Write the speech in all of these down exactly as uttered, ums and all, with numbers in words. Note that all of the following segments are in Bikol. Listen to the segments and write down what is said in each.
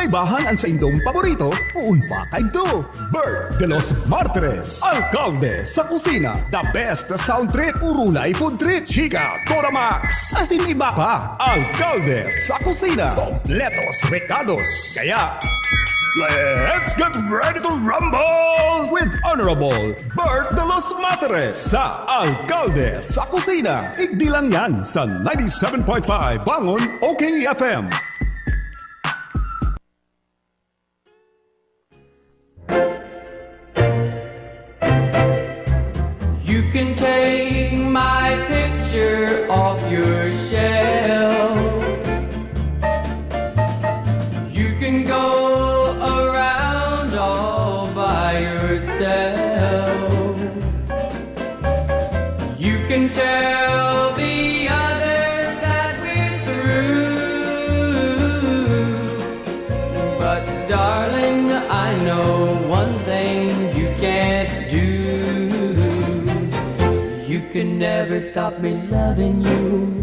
Ibahan an saindong paborito, poon pa kaidto. Bert de los Martires, Alkalde sa Kusina. The best sound trip, urulay food trip. Chika Toramax. Asin iba pa. Alkalde sa Kusina. Kompletos rekados. Kaya, let's get ready to rumble with Honorable Bert de los Martires sa Alkalde sa Kusina. Igdi lang yan sa ninety-seven point five Bangon O K F M. You can take my picture off your shelf. You can go around all by yourself. You can tell the others that we're through. But darling, I know one thing you can't do. You can never stop me loving you.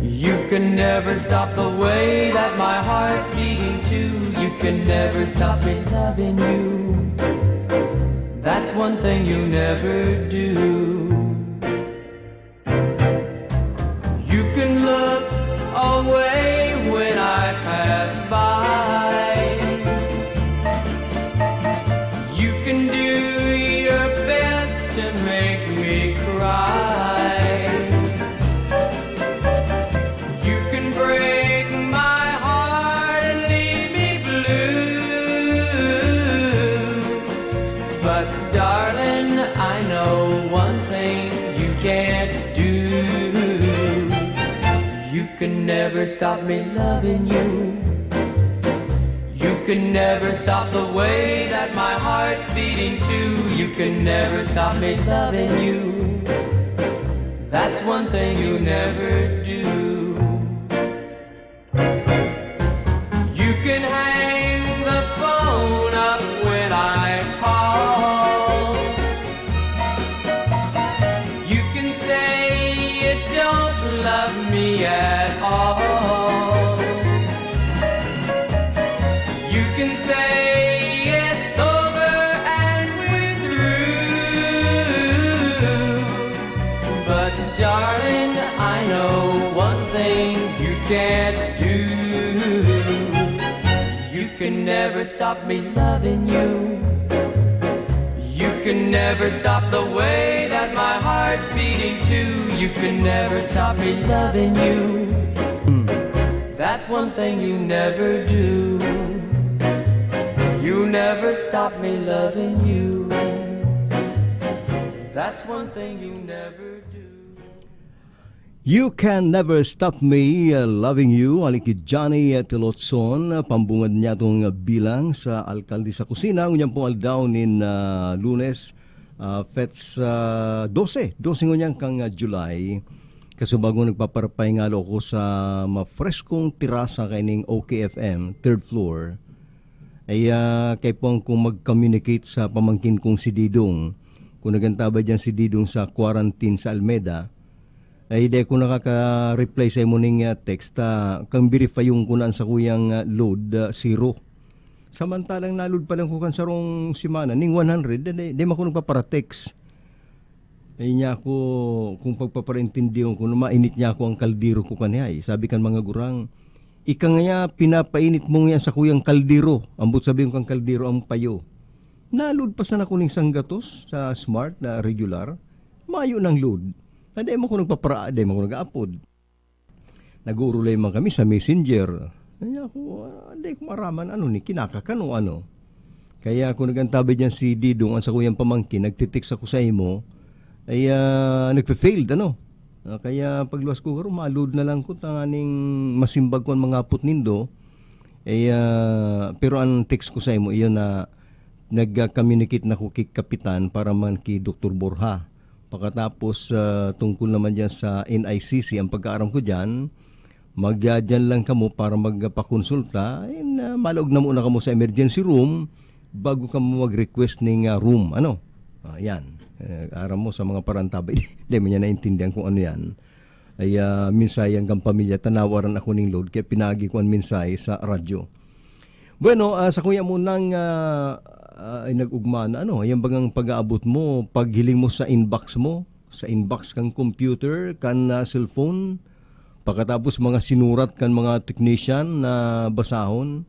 You can never stop the way that my heart's beating too. You can never stop me loving you. That's one thing you never do. You can look away when I pass by. You can do your best to make me cry. You can break my heart and leave me blue. But darling, I know one thing you can't do. You can never stop me loving you. You can never stop the way that my heart's beating too. You can never stop me loving you. That's one thing you never do. You can hang the phone up when I call. You can say you don't love me at all. You can say it's over and we're through. But darling, I know one thing you can't do. You can never stop me loving you. You can never stop the way that my heart's beating too. You can never stop me loving you. That's one thing you never do. You never stop me loving you. That's one thing you never do. You can never stop me, uh, loving you. Hali ki Johnny, uh, Tilotson, uh, pambungad niya itong, uh, bilang sa Alkalde sa Kusina. Ngunyan pong aldaw nin, uh, Lunes, uh, Fets, uh, dose, dose ngunyan kang, uh, July. Kasubago nagpaparapahingalo ako sa mafreskong terasa kaining O K F M, third floor. Ay, ah, kaipuhan kong mag-communicate sa pamangkin kong si Didong. Kung nag-antabay diyan si Didong sa quarantine sa Almeda, ay dai ako nakaka-reply sa imo ning, ah, text, ah, kang verify yung kuna an sakuyang, ah, load, ah, zero. Samantalang na-load pa lang ko kan sarong semana, ning one hundred, dai, dai man ako nagpapara-text. Ay niya ako, kung pagpapaintindihan ko, na mainit niya ako ang kaldero ko kaniya, eh. Sabi kan mga gurang, "Ika ngaya, pinapainit mo ngaya sa kuyang kaldero." Ambot sabi ko kan kaldero, ang payo. Na-load pa sana ko ning sanggatos sa smart na regular. Mayo nang load. Na dai mo ko nagpapara-, dai mo ko nag-aapod. Nag-uurulay man kami sa Messenger. Kaya ako, ah, di ko maraman ano ni kinakakan o ano. Kaya kung nag-antabay diyan si Didong, ang sakuyang pamangkin, nagtitext ako sa imo, ay, ah, nagfe-failed, ano? Ah, kaya pagluwas ko, garo, ma-load na lang ko, tanganing masimbag ko ang mga apot nindo. Ay, ah, pero ang text ko sa imo, iyon na nag-communicate na ko ki Kapitan para man ki Doktor Borja. Pakatapos, ah, tungkol naman diyan sa N I C C, ang pagkaaram ko diyan, magdiyan lang kamo para magpakonsulta, and, ah, malaog na muna kamo sa emergency room bago kamo mag-request ning, ah, room, ano? Ah, yan. Eh, aram mo sa mga parantabay, di, di mo niya naintindihan kung ano yan. Ay, ah, mensahe hanggang pamilya, tanawaran ako ning load, kaya pinagi ko ang mensahe sa radyo. Bueno, ah, sa kuya mo nang, ah, ah, ay nag-ugma na ano, yan bagang pag-aabot mo, paghiling mo sa inbox mo, sa inbox kang computer, kan, ah, cellphone, pagkatapos mga sinurat kan mga technician na basahon,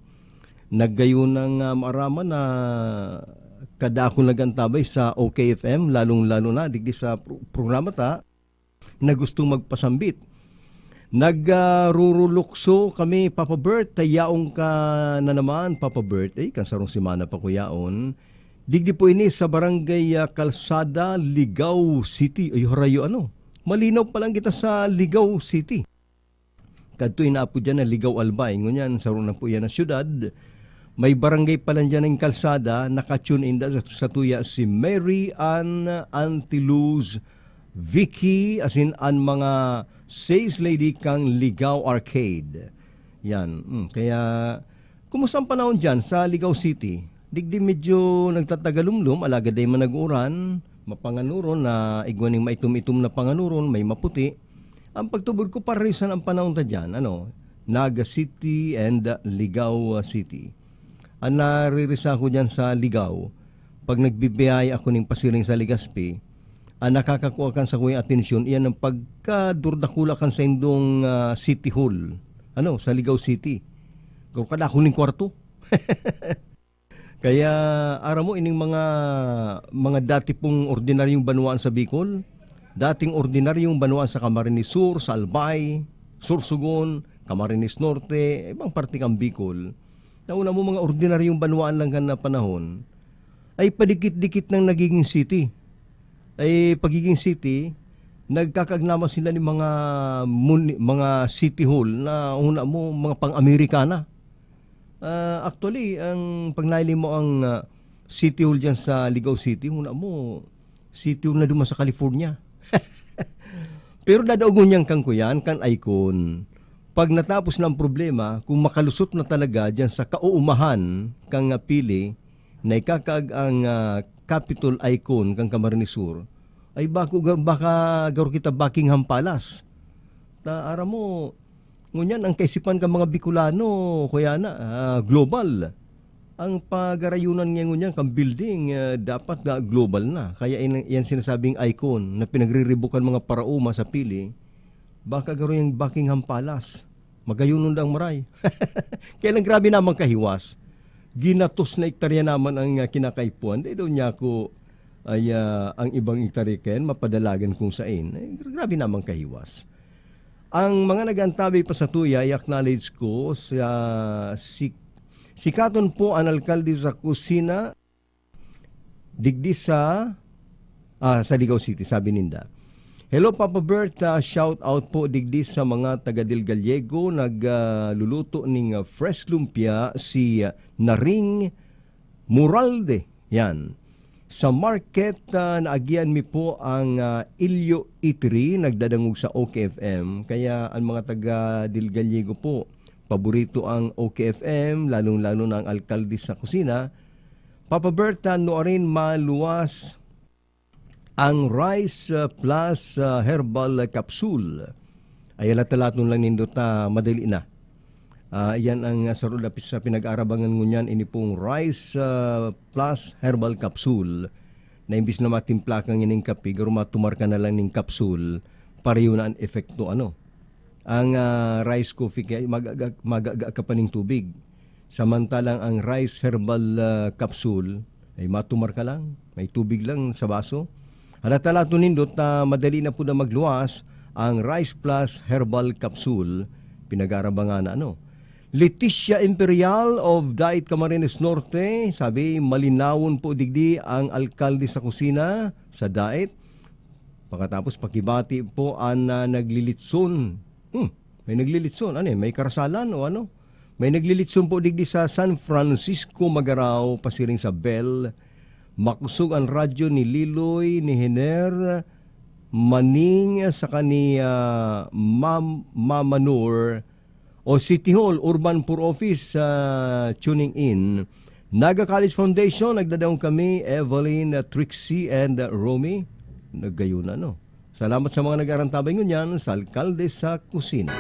naggayon ng, ah, maaraman na kadakul nag-antabay sa O K F M, lalong-lalo na digdi sa pro-, programa ta na gustong magpasambit. Nag, ah, rurulukso kami, Papa Bert, ta yaong ka na naman, Papa Bert. Eh, kan sarong semana pa ko yaon. Digdi po ini sa Barangay, ah, Kalsada, Ligao City. Ay, harayo ano. Malinaw pa lang kita sa Ligao City. Kadto inaapod dyan na Ligao Albay. Ngunyan, saro na po yan na syudad. May barangay pa lang dyan ng kalsada. Nakatune in da sa, sa tuya si Mary Ann Antiluz Vicky, as in, an mga sales lady kang Ligao Arcade. Yan. Mm, kaya, kumusta ang panahon dyan sa Ligao City? Digdi medyo nagtatagalumlom, alagad ay man nag-uuran, mapanganuron na igwa ning maitom-itom na panganuron, may maputi. Ang pagtubod ko, paraisan ang panahon ta dyan, ano, Naga City and, uh, Ligao, uh, City. Ang naririsa ko dyan sa Ligao, pag nagbibiyaya ako ning pasiring sa Legazpi, ang nakakakuha kan sakuyang atensyon, iyan ang pagkadurdakula kan saindong, ah, City Hall, ano, sa Ligao City. Garo kadakul ning kwarto. Kaya, aram mo, ining mga, mga dati pong ordinaryong banwaan sa Bicol, dating ordinaryong banwaan sa Camarines Sur, sa Albay, Sorsogon, Camarines Norte, ibang parte kan Bicol, na una mo mga ordinaryong banwaan lang kan na panahon, ay padikit-dikit nang nagiging city. Ay pagiging city, nagkakaagnaman sila ni mga muni-, mga city hall na una mo, mga pang-Amerikana. Ah, actually, ang pag nahiling mo ang, ah, City Hall diyan sa Ligao City, huna mo, City Hall na duman sa California. Pero dadaogon niyan kan kuyan, kan icon. Pag natapos na ang problema, kung makalusot na talaga diyan sa kauumahan kang, ah, pili, na ikakaag ang, ah, Capitol icon kan Camarines Sur, ay bako ga-, baka garo kita Buckingham Palace. Ta, aram mo, ngunyan ang kaisipan kan mga Bicolano, kuya na, ah, global. Ang pagarayunan niya ngunyan kan building, ah, dapat na global na. Kaya in-, yan sinasabing icon na pinagre-revoke kan mga paraoma sa pili, baka garo yang Buckingham Palace. Magayunon dang maray. Kaya lang grabe naman kahiwas. Ginatos na ektarya naman ang, ah, kinakaipuhan. Dai daw niya ako ay, ah, ang ibang ektarya kayan, mapadalagan kung sain. Eh, grabe naman kahiwas. Ang mga nag-antabay pa sa tuya, i-acknowledge ko sa si-, sikaton po ang alkalde sa kusina, digdi sa, ah, sa Ligao City, sabi ninda. "Hello, Papa Bert. Ah, shout out po digdi sa mga taga Del Gallego, nag, ah, luluto ning, ah, fresh lumpia, si, ah, Naring Moralde." Yan. Sa market, ah, naagihan mi po ang, ah, Ilyo Eatery, nagdadangog sa O K F M. Kaya ang mga taga Del Gallego po, paborito ang O K F M, lalong-lalo na ang alkalde sa kusina. Papa Bert, ah, nuarin maluwas ang Rice, ah, Plus, ah, Herbal Capsule. Ay, alatalaton lang nindo ta madali na. Ah, iyan ang, ah, saro dapit sa pinag-aarabangan ngunyan, ini pong Rice, ah, Plus Herbal Capsule, na imbis na matimpla ka ngani ning kape, garo matumar ka na lang ning capsule, pareho na ang epekto, ano. Ang, ah, rice coffee kaya magaga-, magaga ka pa ning tubig. Samantalang ang rice herbal, ah, capsule ay matumar ka lang, may tubig lang sa baso. Halatalaton nindot na madali na po na magluwas ang Rice Plus Herbal Capsule, pinag-aarabangan na ano. Leticia Imperial of Diet Camarines Norte, sabi, "Malinawon po digdi ang alkalde sa kusina, sa diet." Pagkatapos, pakibati po an, ah, naglilitson. Hmm, may naglilitson. Ano eh? May karasalan o ano? May naglilitson po digdi sa San Francisco Magarao, pasiring sa Bell. Makusog ang radyo ni Liloy, ni Hiner, Maning, saka ni, ah, Mam-, Mama Nur. O City Hall, Urban Poor Office, ah, tuning in. Naga College Foundation, nagdadaong kami, Evelyn, ah, Trixie, and, ah, Romy. Naggayon na, no? Salamat sa mga nag-arantabay ngunyan sa Alkalde sa Kusina.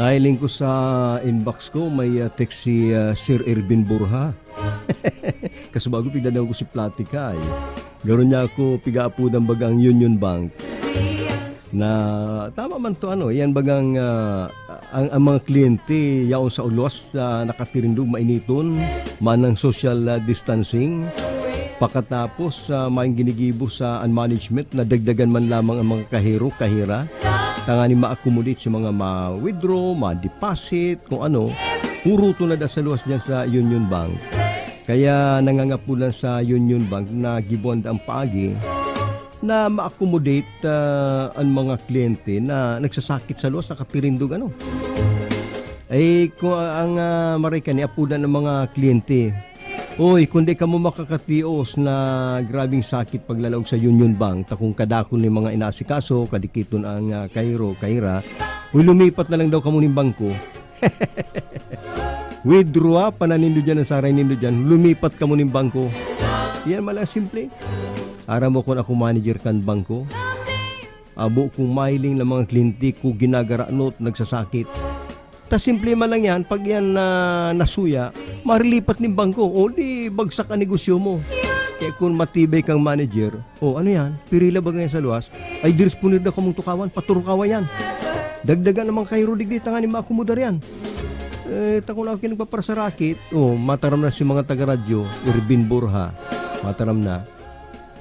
Hiling ko sa inbox ko, may, ah, text si, ah, Sir Ervin Borja. Kasubago, pigdadaw ko si Platika, eh. Garo niya ako pigaapodan bagang Union Bank. Na, tama man to, ano, yan bagang, ah, ang, ang mga kliyente, yaon sa luwas, ah, nakatirindog, mainiton, manang social, ah, distancing. Pakatapos, ah, may ginigibo sa an management na dagdagan man lamang ang mga kahiro, kahira, tanganing ma-accommodate sa mga ma-withdraw, ma-deposit, kung ano. Puro to na da sa luwas diyan sa Union Bank. Kaya nangangapulan sa Union Bank na gibuan da ang paagi na ma-accommodate, ah, ang mga kliyente na nagsasakit sa luwas, nakatirindog, ano. Ay, kung ang, ah, maray kani, apodan ng mga kliyente, "Uy, kung di kamo makakatios na grabing sakit paglalaog sa Union Bank, takong kadakul ni mga inaasikaso, kadikiton ang, ah, kahiro, kahira, uy, lumipat na lang daw kamo ning bangko." Withdraw, ah, pananin nyo dyan ang saray nindo dyan. Lumipat kamo ning bangko. Yan man lang simple. Aram mo kun ako manager kan bangko, abo kong mahiling na mga kliyente ko ginagaranot, nagsasakit. Ta simple man lang yan, pag yan na nasuya, marilipat ning bangko. O di, bagsak ang negosyo mo. Kaya kung matibay kang manager, "O, ano yan? Pirila ba ngayon sa luwas?" "Ay, dirisponer daw kamong tukawan, paturukawa yan. Dagdagan naman kayo, Rudig, di tanganing maakomodar yan." Eh, takon ako kinagpaparsarakit. O, mataram na si mga taga-radyo, Ervin Borja. Mataram na.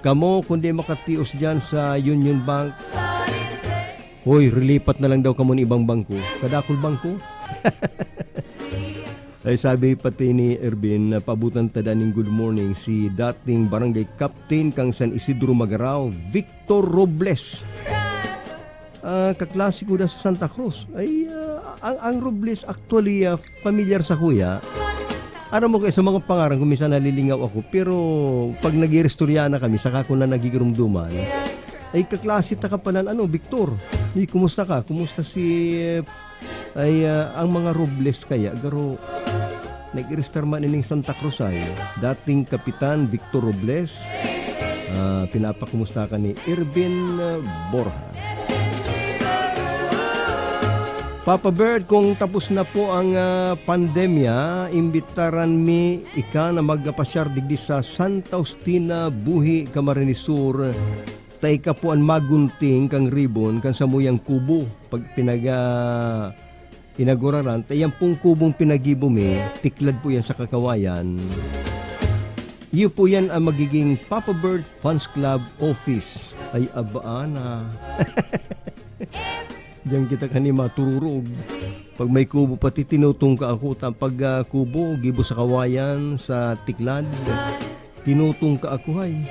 "Kamo, kundi makatios dyan sa Union Bank, hoy, rilipat na lang daw kamo ng ibang bangko." Kadakul bangko? Ay, sabi pati ni Ervin, na paabutan ta ning good morning si dating barangay captain kang San Isidro Magarao, Victor Robles. Ah, kaklase ko da sa Santa Cruz. Ay, ah, ang, ang Robles actually, ah, familiar sa kuya. Aram mo, kaya sa mga pangaran, kung minsan nalilingaw ako, pero pag nag-iistorya na kami, saka ko na nagigirumduman. Ay, kaklase ta ka pala, ano, Victor? Di, kumusta ka? Kumusta si, eh, ay, ah, ang mga Robles kaya, garo, nag-iristar man ining Santa Cruz ay, dating Kapitan Victor Robles, ah, pinapakumusta ka ni Ervin, ah, Borja. Papa Bert, kung tapos na po ang, ah, pandemya, imbitaran mi ika na magpasyar digdi sa Santa Justina, Buhi, Camarines Sur. Ta ika po an magunting kan ribbon kan samuyang kubo. Pag pinaga-, inaguraran, ta yan pong kubong pinagibo mi, tiklad po yan sa kakawayan. Iyo po yan ang magiging Papa Bird Fans Club office. Ay, abaan na. Diyan kita kani matururog. Pag may kubo, pati tinutungka ako. Ta-, pag, ah, kubo, gibo sa kawayan, sa tiklad, tinutungka ako, hay.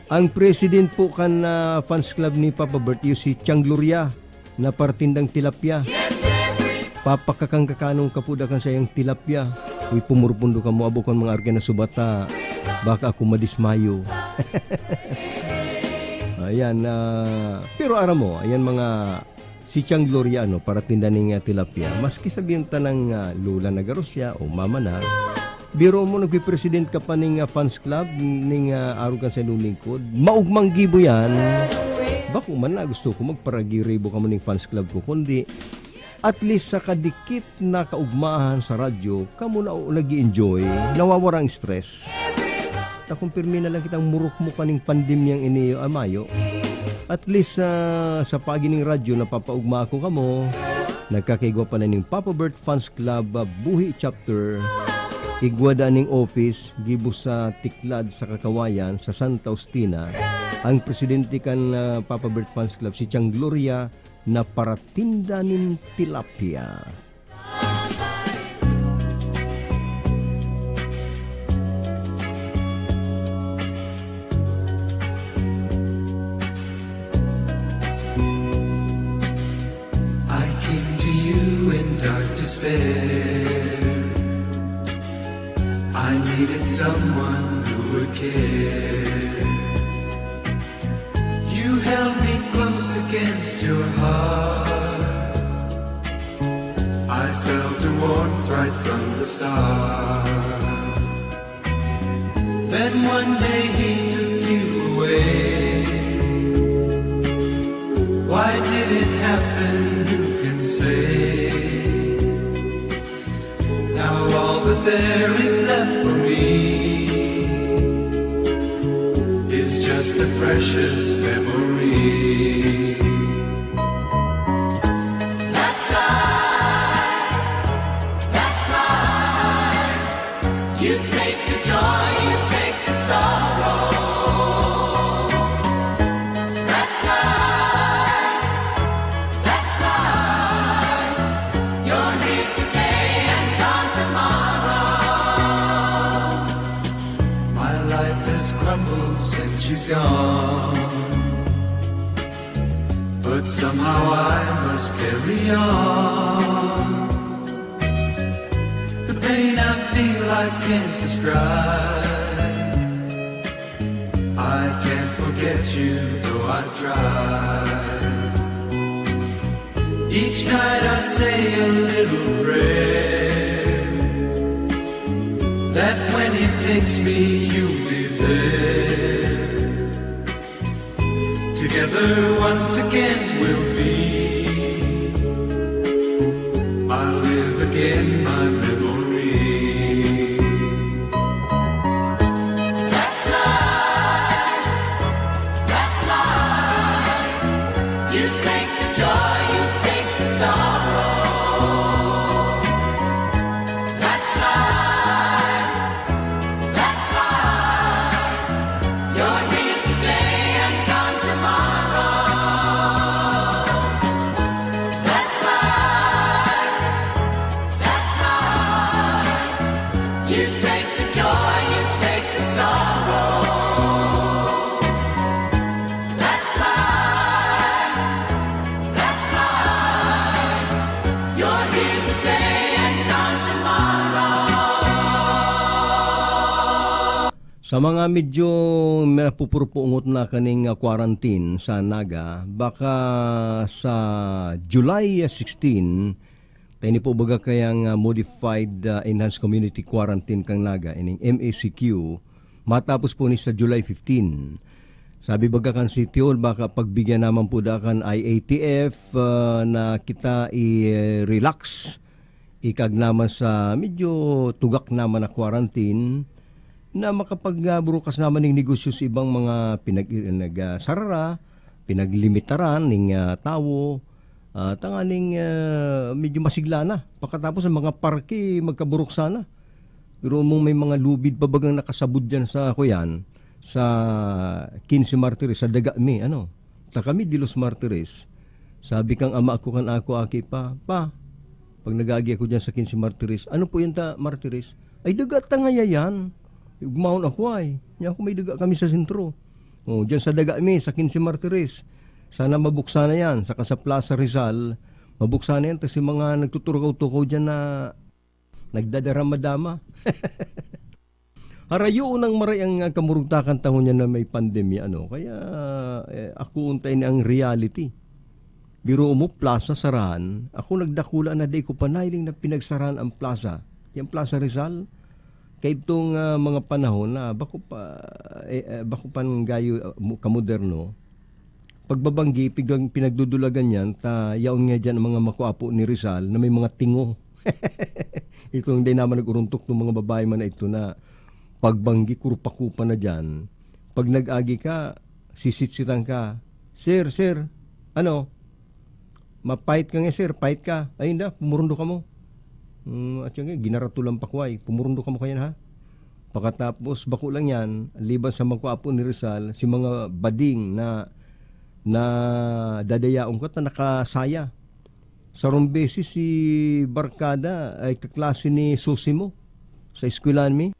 Ang president po kan, ah, fans club ni Papa Bert, iyo si Chang Gloria, na paratindang tilapia. Papakakangkakanon ka po da kan sayang tilapia. Uy, pumurpundo ka mo, abo kan mga arga na subata. Baka ako madismayo. Ayan, ah, pero aram mo, ayan mga si Chang Gloria, ano, paratinda ning, ah, tilapia. Maski sabihin ta ng, ah, lola na garo siya o mama na, biro mo, nagpipresident ka pa ning, ah, fans club, ning, ah, arog kan sa lulingkod. Maugmang gibo yan. Bako man na gusto ko magparagiribo ka mo ning fans club ko, kundi at least sa kadikit na kaugmahan sa radyo, kamo na o nag-i-enjoy, nawawara ang stress. Ta kung pirmi na lang kitang murukmok kaning pandemyang ini, ah, mayo. At least, ah, sa pagi ning radyo, napapaugma ako kamo. Nagkakaigwa pa na ning Papa Bert Fans Club, ah, Buhi Chapter. Igwa da ning office, gibo sa tiklad sa kakawayan, sa Santa Justina. Ang presidente kan, ah, Papa Bert Fans Club, si Chang Gloria, na paratinda nin tilapia. I came to you in dark despair. I needed someone who would care. You held me close against your heart. I felt a warmth right from the start. Then one day he took you away. Why did it happen? Who can say? there is left for me is just a precious memory. That's life. That's life. You take the joy, you take the sorrow. That's life. That's life. You're here today and gone tomorrow. My life has crumbled since you've gone, but somehow I must carry on. The pain I feel I can't describe. I can't forget you, though I try. Each night I say a little prayer that when he takes me, you'll be there. Together once again we'll be. I'll live again my memory. That's life. That's life. You take the joy, you take the sorrow. That's life. That's life. You're here today and gone tomorrow. That's life. That's life. You take the joy, you take the sorrow. That's life. That's life. You're here today and gone tomorrow. Sa mga medyo napupurpungot na kaning, ah, quarantine sa Naga, baka sa July sixteen, ta ini po baga kayang, ah, modified, ah, enhanced community quarantine kan Naga, ining M A C Q, matapos po ni sa July fifteen. Sabi baga kan City Hall, baka pagbigyan naman po da kan I A T F, ah, na kita i-relax, ikag naman sa medyo tugak naman na quarantine, na makapag, ah, burukas naman ning negosyo sa ibang mga pinag-, nag-, ah, sarara, pinaglimitaran ning, ah, tawo, ah, tanganing, ah, medyo masigla na. Pagkatapos ang mga parke, magkaburuksan na. Pero mong may mga lubid pa bagang nakasabod dyan sa, kuyan, sa Quince Martires, sa Daga Mi, ano? Ta kami, di Los Martires. Sabi kang ama ko kan ako aki pa, "Pa, pag nag-aagi ako dyan sa Quince Martires, ano po yan ta, Martires?" "Ay, daga ta ngaya yan. Igmaon ako ay. Niya ako may daga kami sa sentro." Oh, dyan sa Daga Mi, sa Quince Martires. Sana mabuksan na yan. Saka sa Plaza Rizal, mabuksan na yan. Tas yung mga nagtuturukaw-tukaw dyan na nagdadaramadama. Harayo nang maray ang, ah, kamurugtakan ta ngunyan na may pandemya, ano. Kaya, eh, ako untay na ang reality. Biro mo, plaza sarahan. Ako nagdakula na di ko pa nailing na pinagsarahan ang plaza. Yung Plaza Rizal, kay itong, ah, mga panahon na bako pa, eh, eh, bako pa ng gayo, ah, mo-, kamoderno, pagbabanggi, pigdang-, pinagdudulagan yan, ta yaon nga dyan ang mga makwapo ni Rizal na may mga tingo. Itong di naman nag-uruntok ng mga babae man na ito na pagbanggi, kurpa-kupa na dyan. Pag nag-agi ka, sisitsitan ka, "Sir, sir, ano? Mapait ka nga, sir, pait ka. Ay, hindi, pumurundo ka mo." Hmm, at yan nga, ginaratulan pa ko ay, "Pumurundo ka mo kayan, ha?" Pagkatapos, bako lang yan, liban sa magkwapo ni Rizal, si mga bading na, na dadayaon ko at na nakasaya. Sarong beses si barkada ay kaklase ni Susimo sa eskwelahan mi.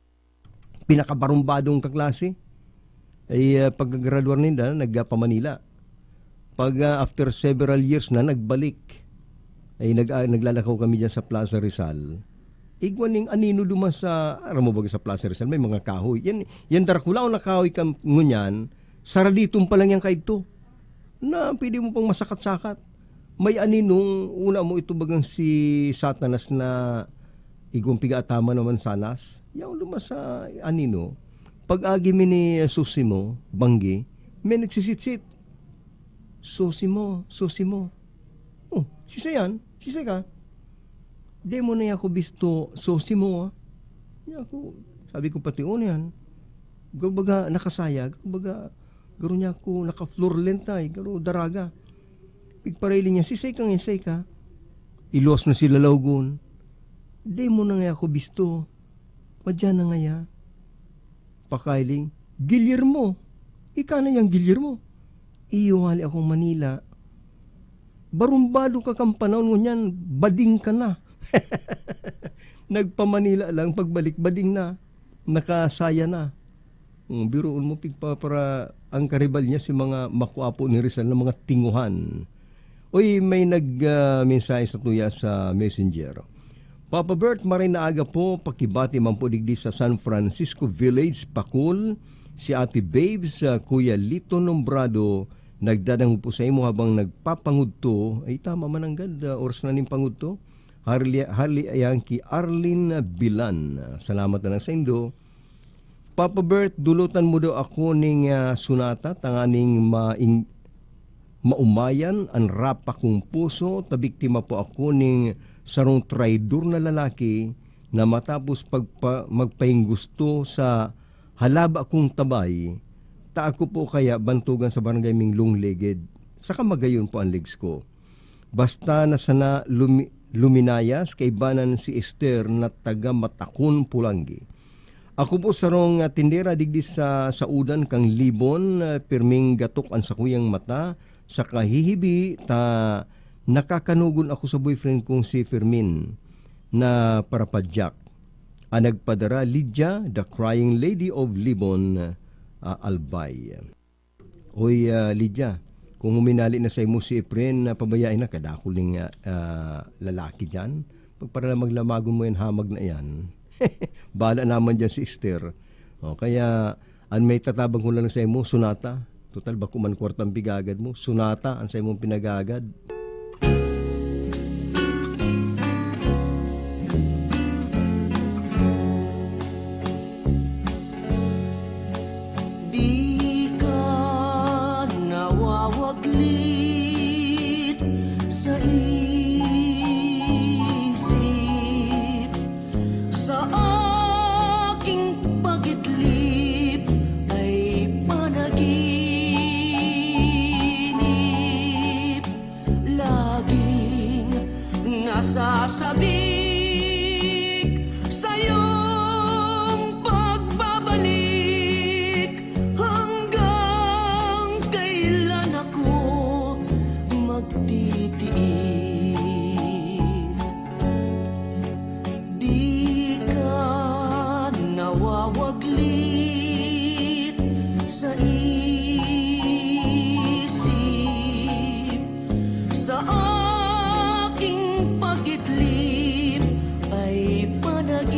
Pinakabarumbadong kaklase. Ay, ah, pagkagraduar ninda, nagpa-Manila. Pag, ah, after several years na, nagbalik. Ay, nag-, ah, naglalakaw kami dyan sa Plaza Rizal. Igwa ning anino duman sa, aram mo ba sa Plaza Rizal, may mga kahoy. Yan, yan darakulaon na kahoy kan ngunyan, saraditon pa lang yan kaidto. Na pwede mo pang masakat-sakat. May aninong una mo ito bagang si Satanas na igwang piga ataman naman sanas. Yaon duman sa anino. Pag-agi mi ni Susimo, banggi, may nagsisitsit. "Susimo, Susimo." "Oh, sisay yan? Sisay ka?" "Di mo na ako bisto, Susimo, ah." Ako, sabi ko, "Pati on yan." Garo baga nakasayag, garo baga, garo niya ako naka-floor length ay, garo daraga. Pigparahiling niya, "Sisay ka nga, sisay ka?" Iluwas na sila lawgon. "Di mo na nga ako bisto. Madya na ngaya." Pakahiling, "Guillermo, ika na yang Guillermo. Iyo hali akong Manila." Barumbado ka kan panahon ngunyan, bading ka na. Nagpa-Manila lang, pagbalik, bading na. Nakasaya na. Hmm, biruon mo, pigpapara-, ang karibal niya si mga makwapo ni Rizal na mga tinguhan. Uy, may nag, ah, mensahe sa tuya sa Messenger. "Papa Bert, maray na aga po, pakibati man po digdi sa San Francisco Village, Pacol, si Ate Babes, ah, Kuya Lito Nombrado, nagdadangog po sa imo habang nagpapangudto." Ay, tama man nanggad, ah, oras na nin pangudto. Harli-, harli ayan ki Arlene Bilan. Salamat na lang saindo. "Papa Bert, dulutan mo daw ako ning, ah, sonata tanganing maing-, maumayan an rapa kong puso, ta biktima po ako ning sarong traidor na lalaki na matapos pagpa-, magpainggusto sa halaba kong tabay, ta ako po kaya bantogan sa barangay Minglong Leged. Saka magayon po ang legs ko." Basta na sana lumi-, luminayas kaibanan si Esther na taga Matakon, Polangui. Ako po sarong, ah, tindera digdi sa saodan kan Libon, ah, pirming gatok an sakuyang mata sa kahihibi ta nakakanugon ako sa boyfriend kong si Fermin na parapadyak. An nagpadara, Lydia, the crying lady of Libon, ah, Albay. Hoy, ah, Lydia, kung huminali na saimo si Efren, na pabayae na, kadakul ning, ah, ah, lalaki diyan. Pagparalamaglamagon mo yan, hamag na yan. Bahala naman diyan si Esther. O, kaya, an maitatabang ko lang saimo, sonata. Total, bako man kwarta an pigagad mo. Sonata an saimong pinagagad. Di ka nawawaglit sa isip, sa aking pag-idlip ay panaginip. Laging nasasabik sa iyong pagbabalik. Hanggang kailan ako magtitiis? Di ka nawawaglit sa isip, sa aking pag-idlip ay panaginip.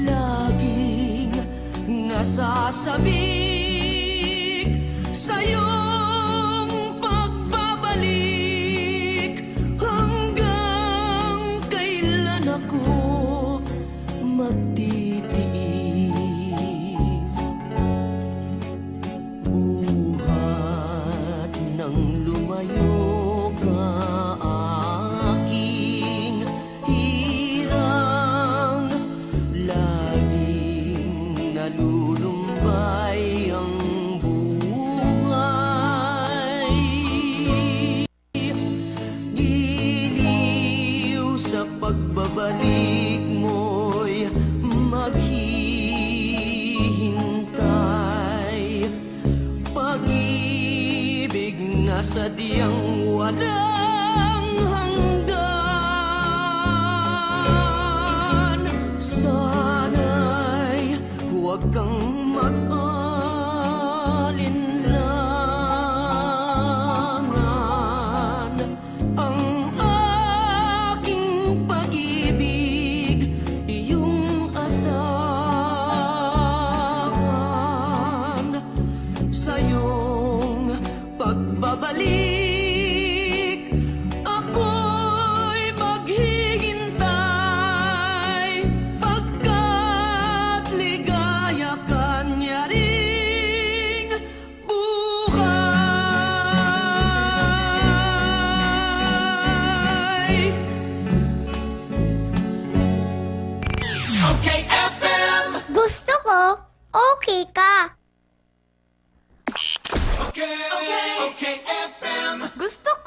Laging nasasabik sa iyong pagbabalik. Hanggang kailan ako magtitiis? Buhat nang lumayo ka, aking hirang, laging nalulumbay ang buhay. Giliw sa pagbabalik mo'y maghihintay. Pag-ibig na sadyang walang hanggan. Sana'y huwag kang mag-alinlangan. Ang aking pag-ibig, iyong asahan. Sa iyong pagbabalik, ako'y maghihintay, pagkat ligaya ka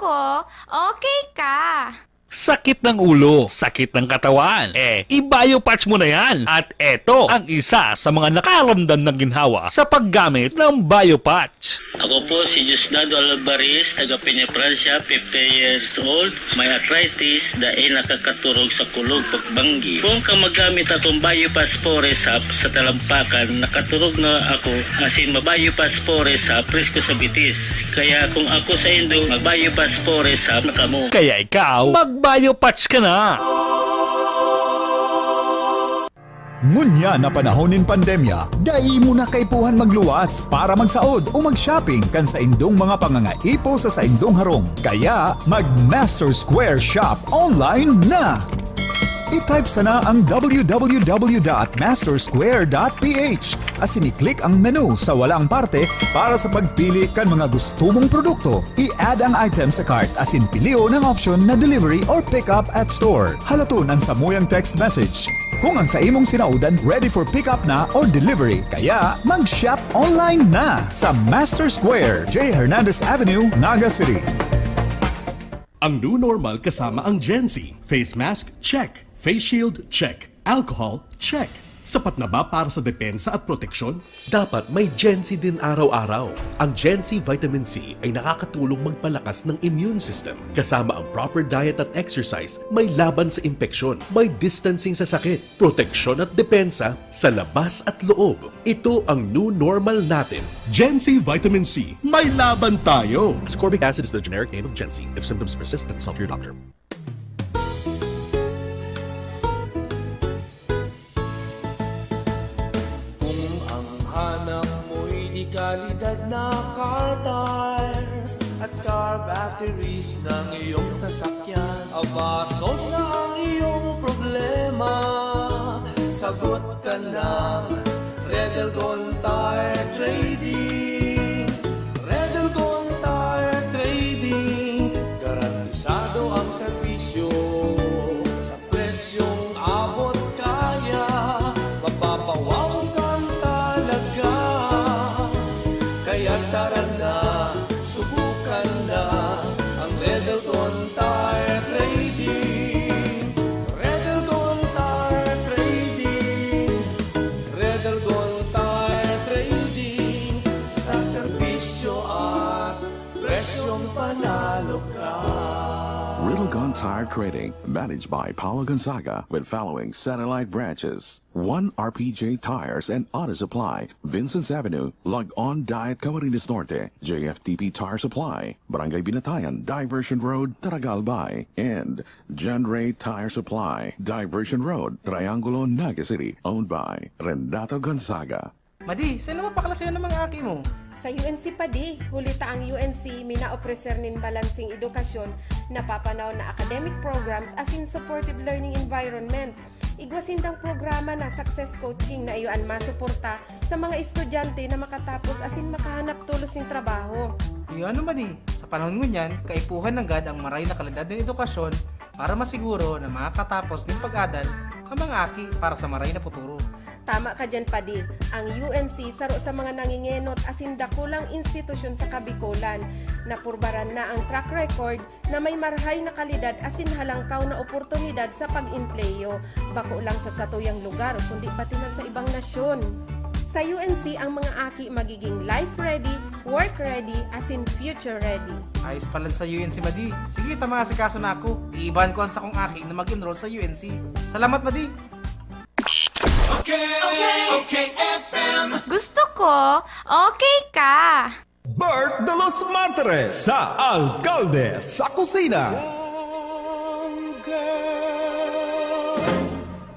ko, okay ka. Sakit ng ulo, sakit ng katawan. Eh, i-Biopatch mo na yan. At eto ang isa sa mga nakaramdam ng ginhawa sa paggamit ng Biopatch. Ako po si Diosdado Alvarez, taga Peñafrancia, fifty years old. May arthritis, dai nakakaturog sa kulog pagbanggi. Kung ka magamit akong Biopatch Forest Sap sa talampakan, nakaturog na ako, asin ma-Biopatch Forest Sap, presko sa bitis. Kaya kung ako sa indo, mag-Biopatch Forest Sap na kamo. Kaya ikaw, mag-Biopatch ka na! Ngunyan na panahon nin pandemya, dai mo na kaipuhan magluwas para magsaod o mag-shopping kan saindong mga pangangaipo sa saindong harong. Kaya, mag-Master Square Shop online na! I-type sana ang w w w dot master square dot p h asin i-click ang menu sa walang parte para sa pagpili kan mga gusto mong produkto. I-add ang item sa cart asin pilion ang option na delivery or pick up at store. Halaton an samuyang text message kung ang sa imong sinaodan ready for pick up na or delivery. Kaya, mag-shop online na sa Master Square, J Hernandez Avenue, Naga City. Ang new normal kasama ang Gen Z. Face mask, check. Face shield, check. Alcohol, check. Sapat na ba para sa depensa at proteksyon? Dapat may Gen Z din araw-araw. Ang Gen Z Vitamin C ay nakakatulong magpalakas ng immune system. Kasama ang proper diet at exercise, may laban sa impeksyon, may distancing sa sakit, proteksyon at depensa sa labas at loob. Ito ang new normal natin. Gen Z Vitamin C, may laban tayo! Ascorbic acid is the generic name of Gen Z. If symptoms persist, consult your doctor. Kung ang hanap mo'y de kalidad na car tires at car batteries ng iyong sasakyan, aba, solve na ang iyong problema. Sagot ka ng Red Elgon Tire Trading. Red Elgon Tire Trading, garantisado ang serbisyo sa presyong abot kaya. Mapapawaw ka talaga, kaya tara na, subukan na ang Red Elgon Tire Trading. Red Elgon Tire Trading. Red Elgon Tire Trading, sa serbisyo at presyong panalo ka. Red Elgon Tire Trading, managed by Paulo Gonzaga, with following satellite branches: One R P J Tires and Auto Supply, Vincennes Avenue, Log-On Diet, Camarines Norte; J F T P Tire Supply, Barangay Binatayan, Diversion Road, Taragal, Albay; and John Ray Tire Supply, Diversion Road, Triangulo, Naga City, owned by Renato Gonzaga. Madi, saen mo paklase an mga aki mo? Sa U N C padi, huli ta ang U N C minaopreser nin balanseng edukasyon, napapanahon na academic programs asin supportive learning environment. Igwa sindang programa na Success Coaching na iyo an masuporta sa mga estudyante na makatapos asin makahanap tolos nin trabaho. Iyo ano, Madi, sa panahon ngunyan, kaipuhan nanggad ang maray na kalidad nin edukasyon para masiguro na makakatapos nin pag-adal ang mga aki para sa maray na futuro. Tama ka diyan, Padi. Ang U N C saro sa mga nangingenot asin dakulang institusyon sa Kabikolan. Napurbaran na ang track record na may marhay na kalidad asin halangkaw na oportunidad sa pag-empleyo, bako lang sa satuyang lugar, kundi pati man sa ibang nasyon. Sa U N C, ang mga aki magiging life ready, work ready, asin future ready. Ayos palan sa U N C, Madi. Sige, ta maasikaso na ako. Iibahan ko an sakong aki na mag-enroll sa U N C. Salamat, Madi! Okay, okay, okay, F M. Gusto ko, okay ka. Bert de los Martires sa Alkalde sa Kusina.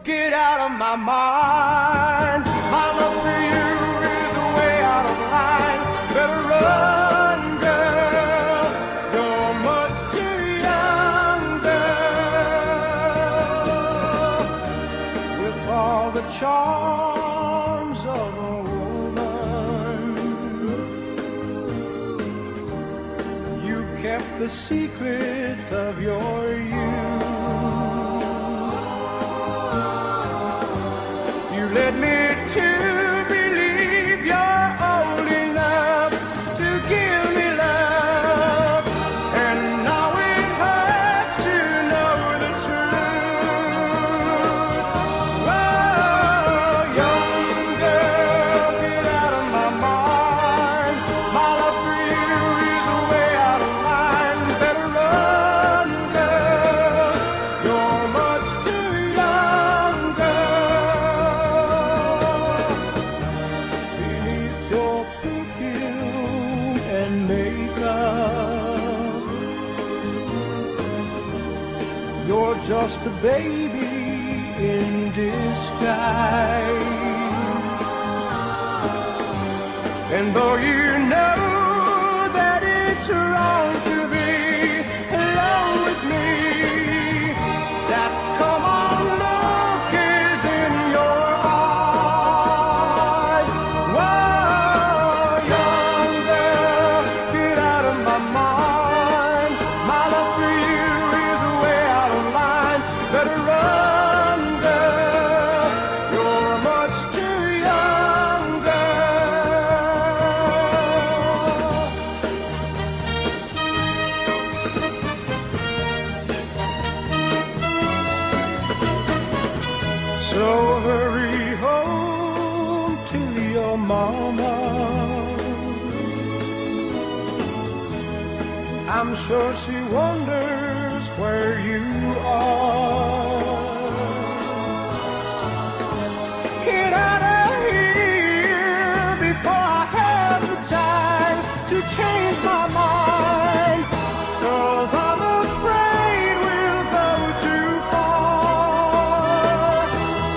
Get out of my mind. My love for you is way out of line. Better run, girl. You're much too young, girl. With all the charms of a woman, you kept the secret of your youth. You led me to believe you're old enough to give me love, and now You're just a baby in disguise. And though you know that it's wrong to be alone with me, that come on look is in your eyes. Whoa, young girl, get out of my mind. My love for you is way out of line. Better run, girl. You're much too young, girl. So hurry home to your mama. I'm sure she wonders where you are. Get out of here before I have the time to change my mind. 'Cause I'm afraid we'll go too far.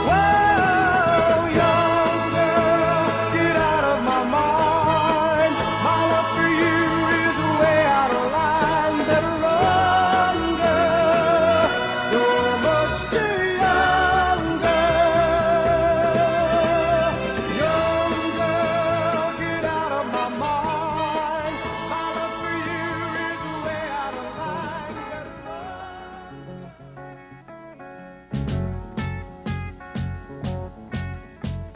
Whoa, young girl, get out of my mind. My love for you is way out of line. Better run, girl. You're much too young, girl. Young girl, get out of my mind. My love for you is way out of line.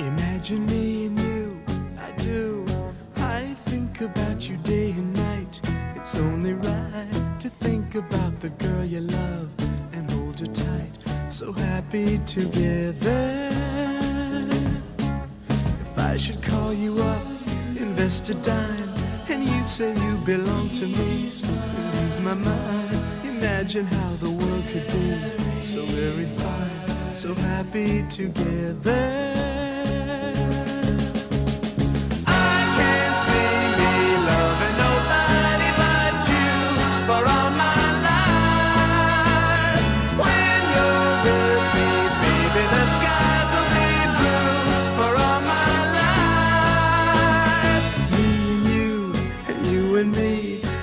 Imagine me and you, I do. I think about you day and night. It's only right to think about the girl you love and hold her tight. So happy together. If I should call you up, invest a dime, and you say you belong to me, you lose my mind. Imagine how the world could be so very fine, so happy together. I can't see me loving nobody but you for all my life. When you're with me, baby, the skies will be blue for all my life. Me and you, and you and me,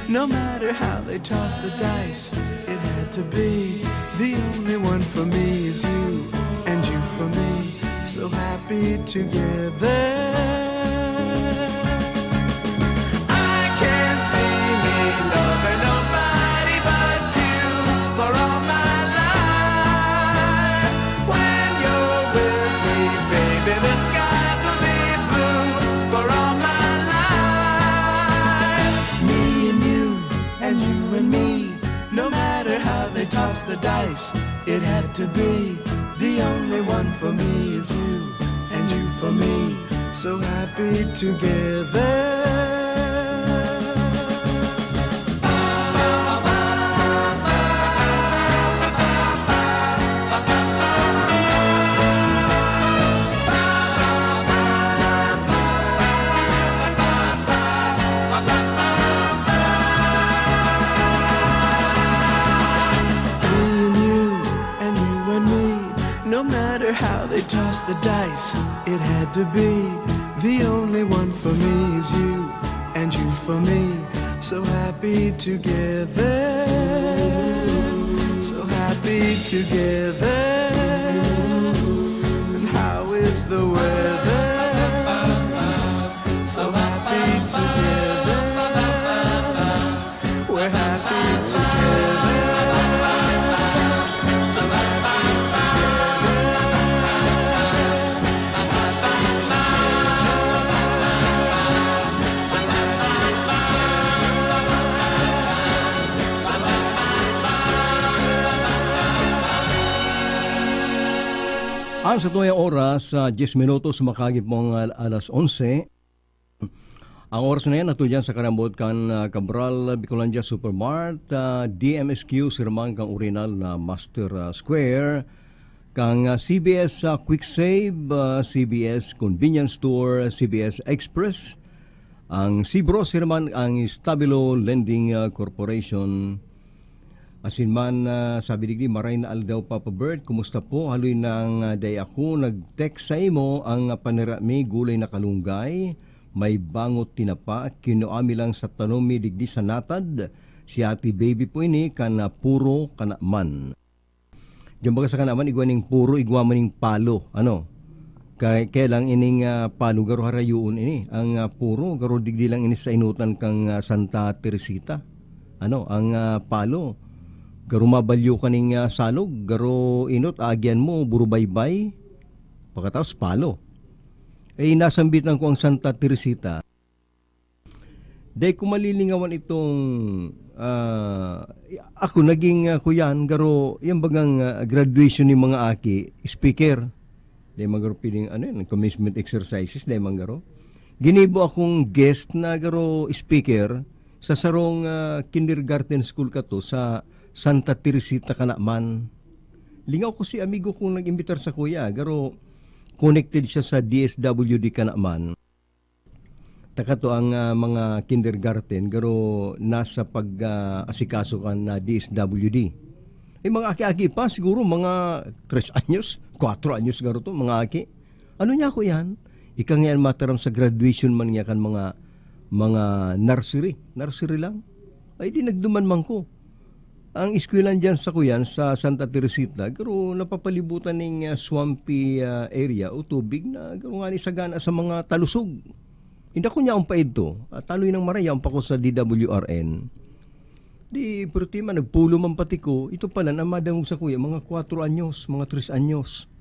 no matter how they toss the dice, it had to be. The only one for me is you, and you for me, so happy together. I can't see me loving nobody but you for all my life. When you're with me, baby, the skies will be blue for all my life. Me and you, and you and me, no matter how they toss the dice, it had to be. The only one for me is you, and you for me, so happy together. Me and you, and you and me, no matter how they toss the dice, it had to be. The only one for me is you, and you for me, so happy together, so happy together. And how is the weather? So happy together. We're happy together. So happy together. Ang satuyang oras, sa diyes minutos, makagipong al-, alas onse. Ang oras na yan, natudyan sa karambot kan, ah, Cabral, Bicolandia Supermart, ah, D M S Q, sirman kang Urinal na Master, ah, Square, kang, ah, C B S, ah, Quick Save, ah, C B S Convenience Store, C B S Express, ang Sibro, sirman ang Stabilo Lending, ah, Corporation, Asin man, ah, sabi digdi, "Maray na aldaw, Papa Bert, kumusta po? Haloy nang, ah, dai ako nag-text sa imo, ang, ah, panira mi gulay na kalunggay, may bangot tinapa, kinua mi lang sa tanom mi digdi sa natad. Si Ate Baby po ini, kan, ah, Puro Kanaman." Diyan baga sa Kanaman, igwa ning Puro, igwa man ning Palo, ano? Kay, kaya lang ining, ah, Palo, garo harayoon ini. Ang, ah, Puro, garo digdi lang ini sa inutan kang, ah, Santa Teresita. Ano, ang, ah, Palo, garo mabalyo ka ning, ah, salog, garo inot, aagyan mo, burubaybay, pagkatapos Palo. Eh, nasambitan ko ang Santa Teresita. Dai ko malilingawan itong, ah, ako naging, ah, kuyan, garo, yan bagang, ah, graduation ni mga aki, speaker. Dai man garo piling, ano yan, commencement exercises, dai man garo. Ginibo akong guest na garo speaker sa sarong, ah, kindergarten school kato sa Santa Teresita, Kanaman. Lingaw ko si amigo kong nag-imbitar sa kuya, garo connected siya sa D S W D Kanaman. Taka to ang, ah, mga kindergarten, garo nasa pag, ah, asikaso kan na D S W D. Yung mga aki-aki pa, siguro mga tres anyos, kwatro anyos garo to, mga aki. Ano niya ako yan? Ika nga yan mataram sa graduation man niya kan mga, mga nursery. Nursery lang. Ay di nagduman man ko. Ang eskwelahan diyan sa kuyan, sa Santa Teresita, garo napapalibutan ning, ah, swampy, ah, area o tubig na garo nga ni sagana sa mga talusog. Hindi ako niya ang paidto. At taloy ng maraya ang pako sa D W R N. Di, pero tima, nagpulo man pati ko. Ito pala na madangog sa kuya, mga kwatro anyos, mga tres anyos.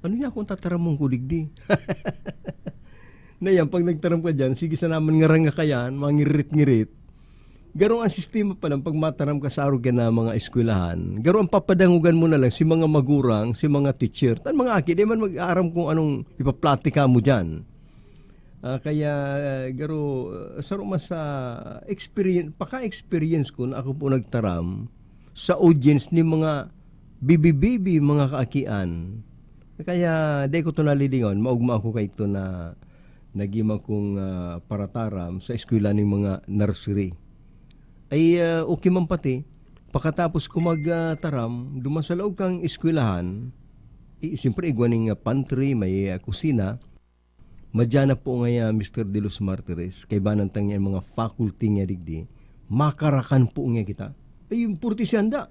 Ano niya akong tataramon ko digdi? Na yan, pag nagtaram ka dyan, sige sa naman nga rangakayan, mangirit-ngirit. Garong ang sistema pa lang pag mataram ka sa arog na mga eskwelahan. Garong ang papadangugan mo na lang si mga magurang, si mga teacher. Tan mga aki, di man mag-aaram kung anong ipaplatika mo dyan. Ah, kaya, garo, ah, saro man sa experience, paka-experience ko na ako po nagtaram sa audience ni mga bibi-bibi, mga kaakian. Kaya, di ko to nalilingon, maugma ako kay ito na nagima kong, ah, parataram sa eskwela ning mga nursery. Ay, ah, okay man pati, pakatapos ko mag, ah, taram, duman sa laog kang eskwelahan, i-, siyempre, igwa ning, ah, pantry, may, ah, kusina. Madya na po ngaya, Mister De Los Martires, kaibanan ta niya ang mga faculty niya digdi, makarakan po niya kita. Ay, yung purti siya handa.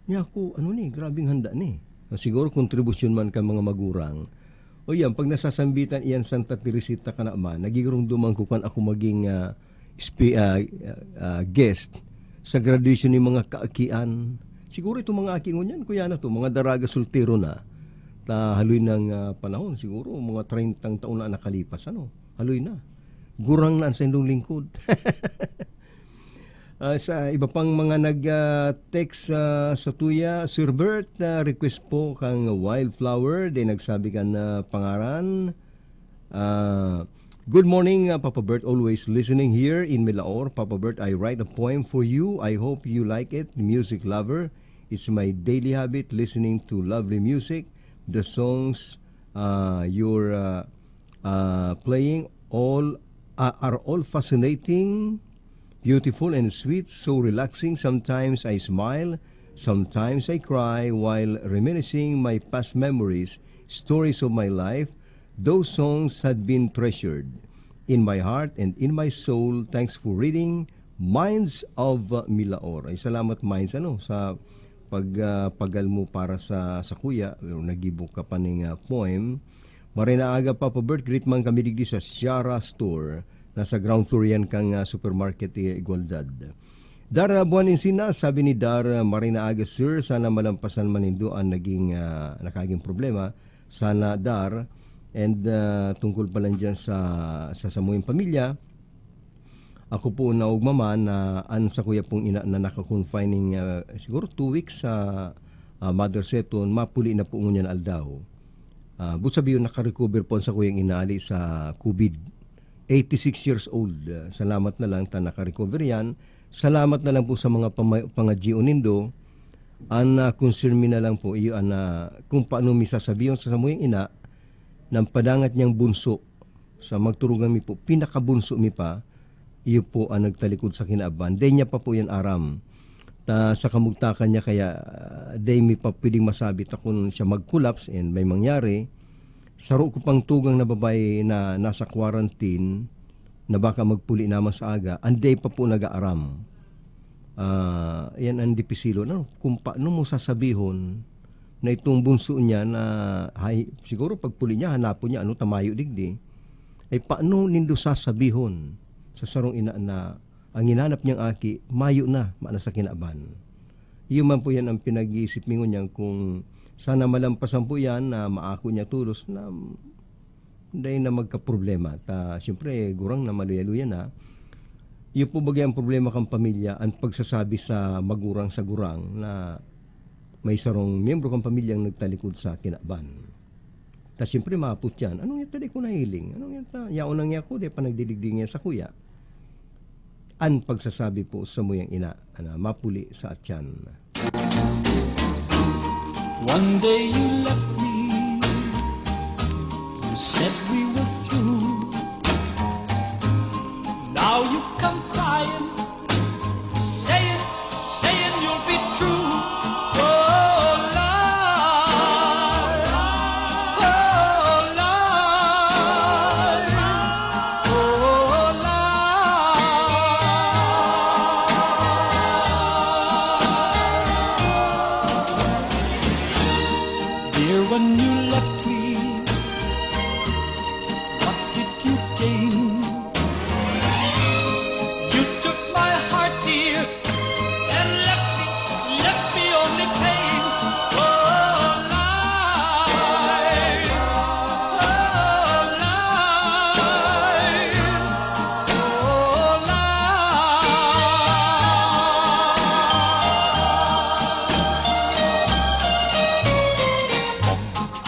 Niya ako, ano ni, grabing handa ni. Siguro kontribusyon man kan mga magurang. O yan, pag nasasambitan iyan Santa Teresita ka naman, nagigurong duman ko kan ako maging, ah, spe-, ah, ah, ah, guest sa graduation ni mga kaakian. Siguro itong mga aki ngunyan, kuya na to, mga daraga soltero na. Ta haloy ng, ah, panahon, siguro mga treinta taon na nakalipas, ano? Haloy na. Gurang na ang saindong lingkod. Ah, sa iba pang mga nag, ah, text, ah, sa tuya, Sir Bert, ah, request po kang Wildflower, di nagsabi ka na pangaran. Ah, "Good morning, ah, Papa Bert. Always listening here in Milaor. Papa Bert, I write a poem for you. I hope you like it. Music lover. It's my daily habit listening to lovely music. The songs, ah, you're, ah, ah, playing all, ah, are all fascinating, beautiful and sweet, so relaxing. Sometimes I smile, sometimes I cry while reminiscing my past memories, stories of my life. Those songs had been treasured in my heart and in my soul. Thanks for reading Minds of Milaor." Ay, salamat, Minds, ano, sa pag, ah, pagal mo para sa, sa kuya. Nagibo ka pa ning, ah, poem. Maray na aga, Papa Bert. Greet man kami digdi sa Siara Store. Nasa ground floor yan kang, ah, supermarket, eh, Igualdad. Dar, ah, Buwan Encina, sabi ni Dar, ah, "Maray na aga, sir. Sana malampasan man nindo an naging, ah, nakaging problema. Sana, Dar." And, ah, tungkol pa lang dyan sa, sa samuyang pamilya, ako po naugma man na an sakuya pong ina na naka-confining, ah, siguro two weeks sa, ah, Mother Seton, mapuli na po ngunyan aldaw. Ah, but sabi yun, naka-recover po ang sakuyang ina ali sa COVID. Eighty-six years old. Ah, salamat na lang ta naka-recover yan. Salamat na lang po sa mga pama-, pangadyion nindo. An, ah, concern mi na lang po, iyo an, ah, kung paano mi sasabihon sa samuyang ina na ang padangat niyang bunso, sa magturugang mi po, pinakabunso mi pa, iyo po ang nagtalikod sa kinaban. Dai niya pa po yan aram. Ta sa kamugtakan niya kaya, ah, dai mi pa pwedeng masabi ta kun siya mag-collapse and may mangyari. Saro ko pang tugang na babae na nasa quarantine na baka magpuli naman sa aga, an dai pa po nag-aaram. Ah, yan ang dipisilo, ano, kung paano mo sasabihon na itong bunso niya na, hay, siguro pagpuli niya, hanapon niya, ano, ta mayo digdi. Ay, paano nindo sasabihon sa sarong ina na ang hinanap niyang aki, mayo na, mayo na sa kinaban. Iyo man po yan ang pinag-iisip mi ngunyan kung sana malampasan po yan na maako niya tolos na, mm, dai na magkaproblema. Ta, siyempre, gurang na maluya-luya na. Iyo po bagay ang problema kan pamilya, ang pagsasabi sa magurang sa gurang na may sarong miyembro kan pamilyang nagtalikod sa kinaban. Ta siyempre maapot yan, "Anong yan ta di ko nahiling? Anong yan ta? Yaon na nga ako, di pa nagdidigdi nga sa kuya." An pagsasabi po sa muyang ina, ana, mapuli sa atyan. One day you left me, you said we were through. Now you come crying, saying, saying you'll be true. Oh, lie. Oh, lie. Oh, lie. Dear, when you left me, what did you gain? You took my heart, dear, and left me, left me only pain. Oh, lie. Oh, lie. Oh, lie.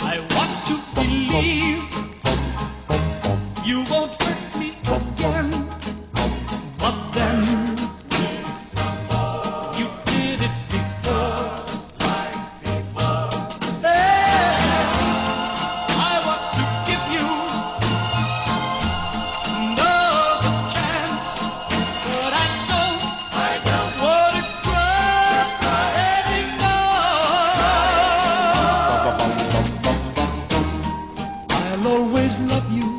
I want to believe you won't hurt me again. But then, you did it before, like before. Hey, I want to give you another chance, but I don't, I don't want to cry anymore. I'll always love you.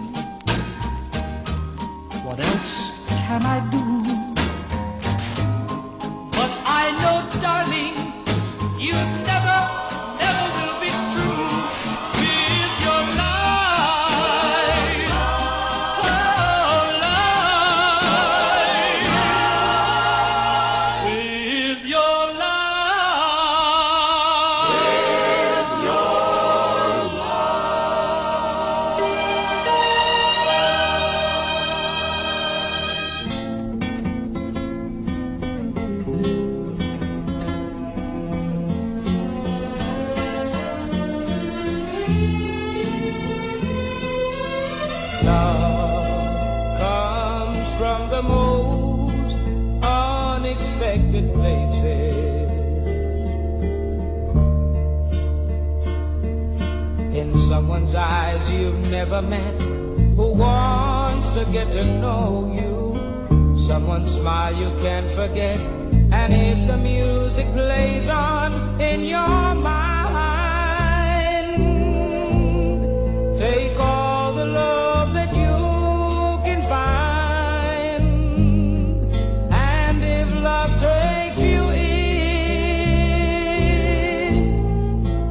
What else can I do? But I know, darling, you never, never will be true with your lie. Oh, lie. With your lie. With your lie. Love comes from the most unexpected places. In someone's eyes you've never met, who wants to get to know you. Someone's smile you can't forget. And if the music plays on in your mind, take all the love that you can find. And if love takes you in,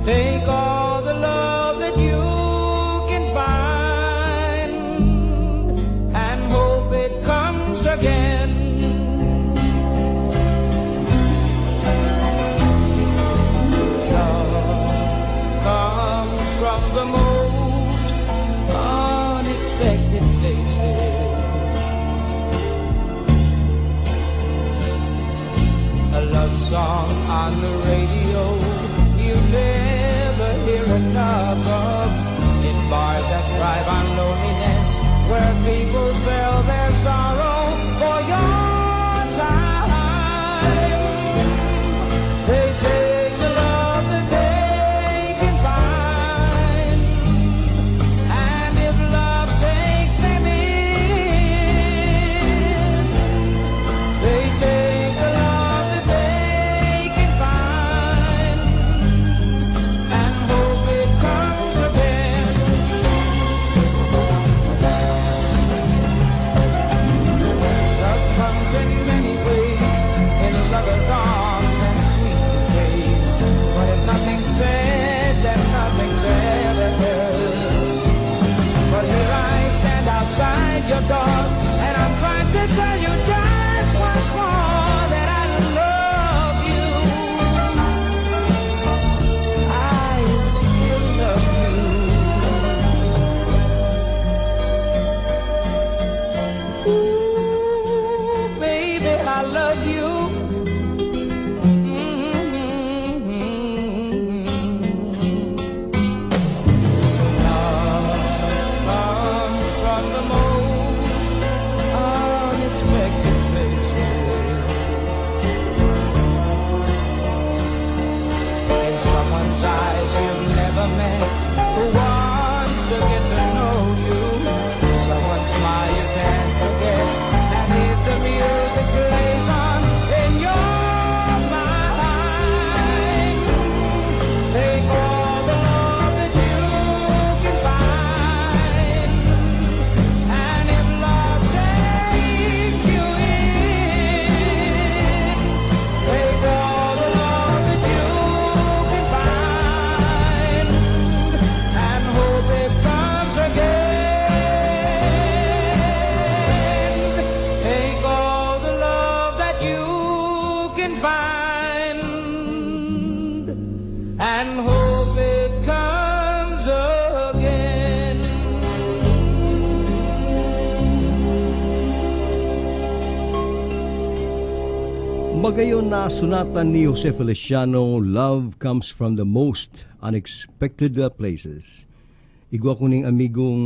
take all the love that you can find, and hope it comes again. Love comes from the most unexpected places. A love song on the radio you never hear enough of. In bars that thrive on loneliness, where people sell their sorrow for your time. They take the love that they can find. And if love takes them in, they take the love that they Pagayon na sunatan ni Jose Feliciano, "Love comes from the most unexpected, uh, places." Igwa ko ning amigong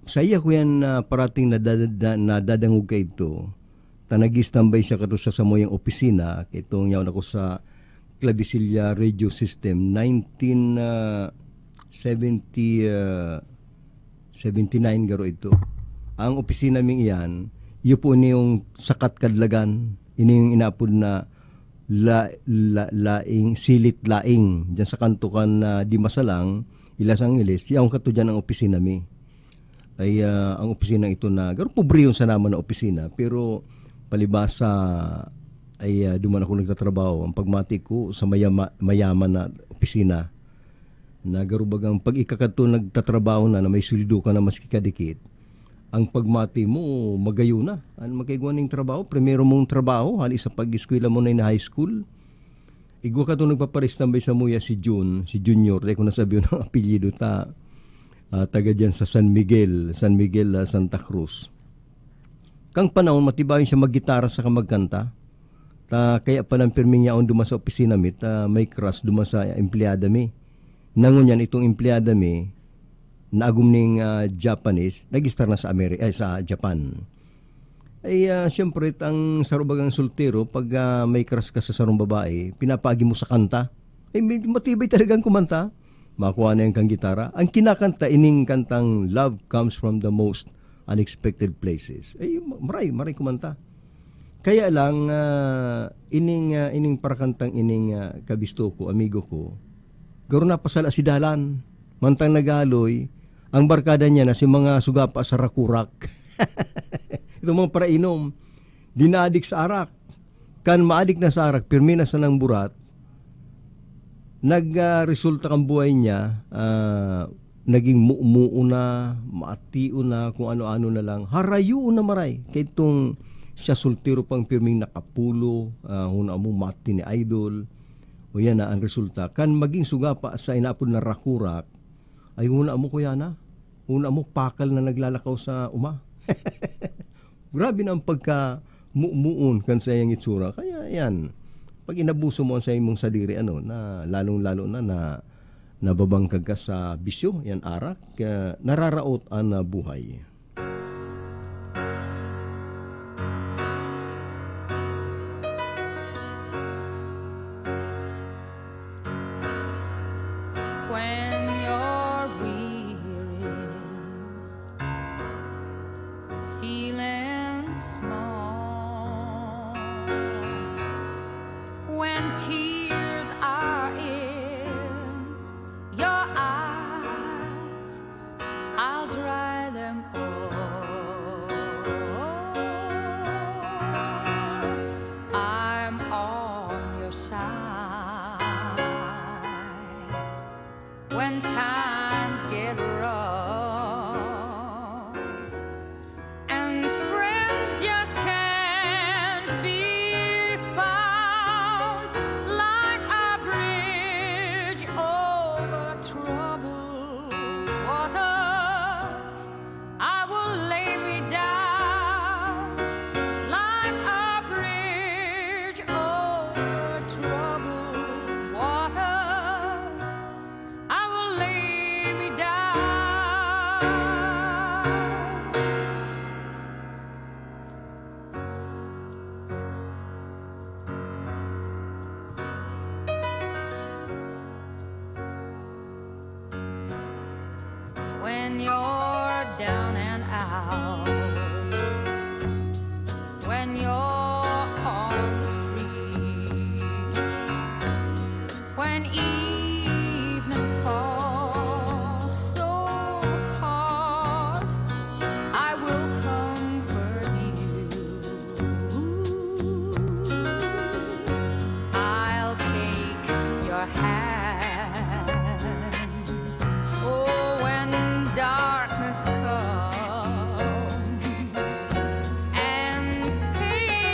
saiya ko yan na parating nadadada-, nadadangog kaidto. Ta nag-i-standby siya kato sa samuyang opisina, kaitong yaon ako sa Clavisilla Radio System, nineteen, ah, seventy, ah, seventy nine garo ito. Ang opisina ming iyan, iyo po ini yung sakat kadlagan, ini yung inapod na la-, la-, laing, silit laing. Diyan sa kanto kan, ah, Dimasalang, Ilas Angeles, yaon kato diyan ang opisina mi. Ay, ah, ang opisina ito na, garo pobre yun sa naman na opisina, pero palibasa ay, ah, duman ako nagtatrabaho. Ang pagmati ko sa mayama-, mayaman na opisina, na garo bagang pag ika kadto nagtatrabaho na, na may sweldo ka na maski kadikit, ang pagmati mo, magayo na. An magkaigwa ning trabaho, primero mong trabaho, hali sa pag-eskwela mo na in high school. Igwa kato nagpaparestambay samuya si Jun, si Junior, dai ko na sabi ang apelyido ta, ah, taga diyan sa San Miguel, San Miguel, ah, Santa Cruz. Kang panahon, matibayon siya maggitara saka magkanta. Ta kaya palan pirming yaon duman sa opisina mi, ta may crush duman sa empleyada mi. Na ngunyan itong empleyada mi, na agom ning, ah, Japanese, nag-estar na sa Ameri-, ay, sa Japan. Ay, ah, siyempre, ang saro bagang soltero, pag, ah, may crush ka sa sarong babae, pinapaagi mo sa kanta. Ay, may, matibay talagang kumanta. Makuha na yan kang gitara. Ang kinakanta, ining kantang Love Comes from the Most Unexpected Places. Ay, ma-, maray, maray kumanta. Kaya lang, ah, ining, ah, ining parakantang ining, ah, kabisto ko, amigo ko, garo napasala si dalan. Mantang nagaloy, ang barkada niya na si mga sugapa sa rakurak. Itong mga parainom, dinaadik sa arak. Kan maadik na sa arak, pirmi na sanang burat, nag, ah, resulta kan buhay niya, ah, naging muumuo na, maatio na, kung ano-ano na lang. Harayo na maray. Kay itong siya soltero pang pirming nakapulo, ah, huna mo, mati ni idol. O yan na ang resulta. Kan maging sugapa sa inapod na rakurak, ay huna mo, kuya na. Huna mo, pakal na naglalakaw sa uma. Grabe na ang pagkamumoon kan saiyang itsura. Kaya yan, pag inabuso mo ang sa imong sadiri, ano, na lalong-lalo na, na nababangkag ka sa bisyo, yan arak, ah, nararaot ang, ah, buhay. When you're weary, feeling small, when tears are in your eyes, I'll dry them all. I'm on your side when times get rough and friends just can't be found, like a bridge over troubled waters. I will lay me down like a bridge over troubled waters. I will lay me down. When you're down and out, when you're on the street, when evening falls so hard, I will comfort you. I'll take your hand. Oh, when darkness comes and pain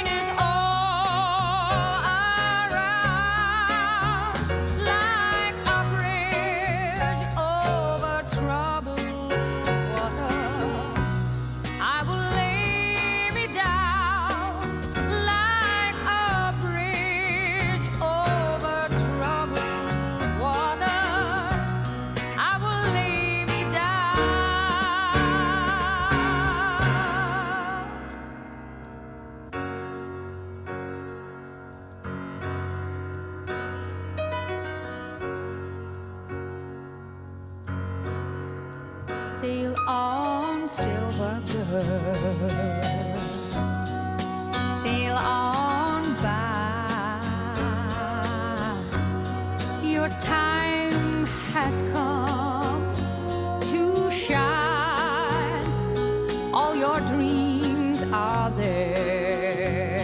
On, silver bird, sail on by. Your time has come to shine. All your dreams are there.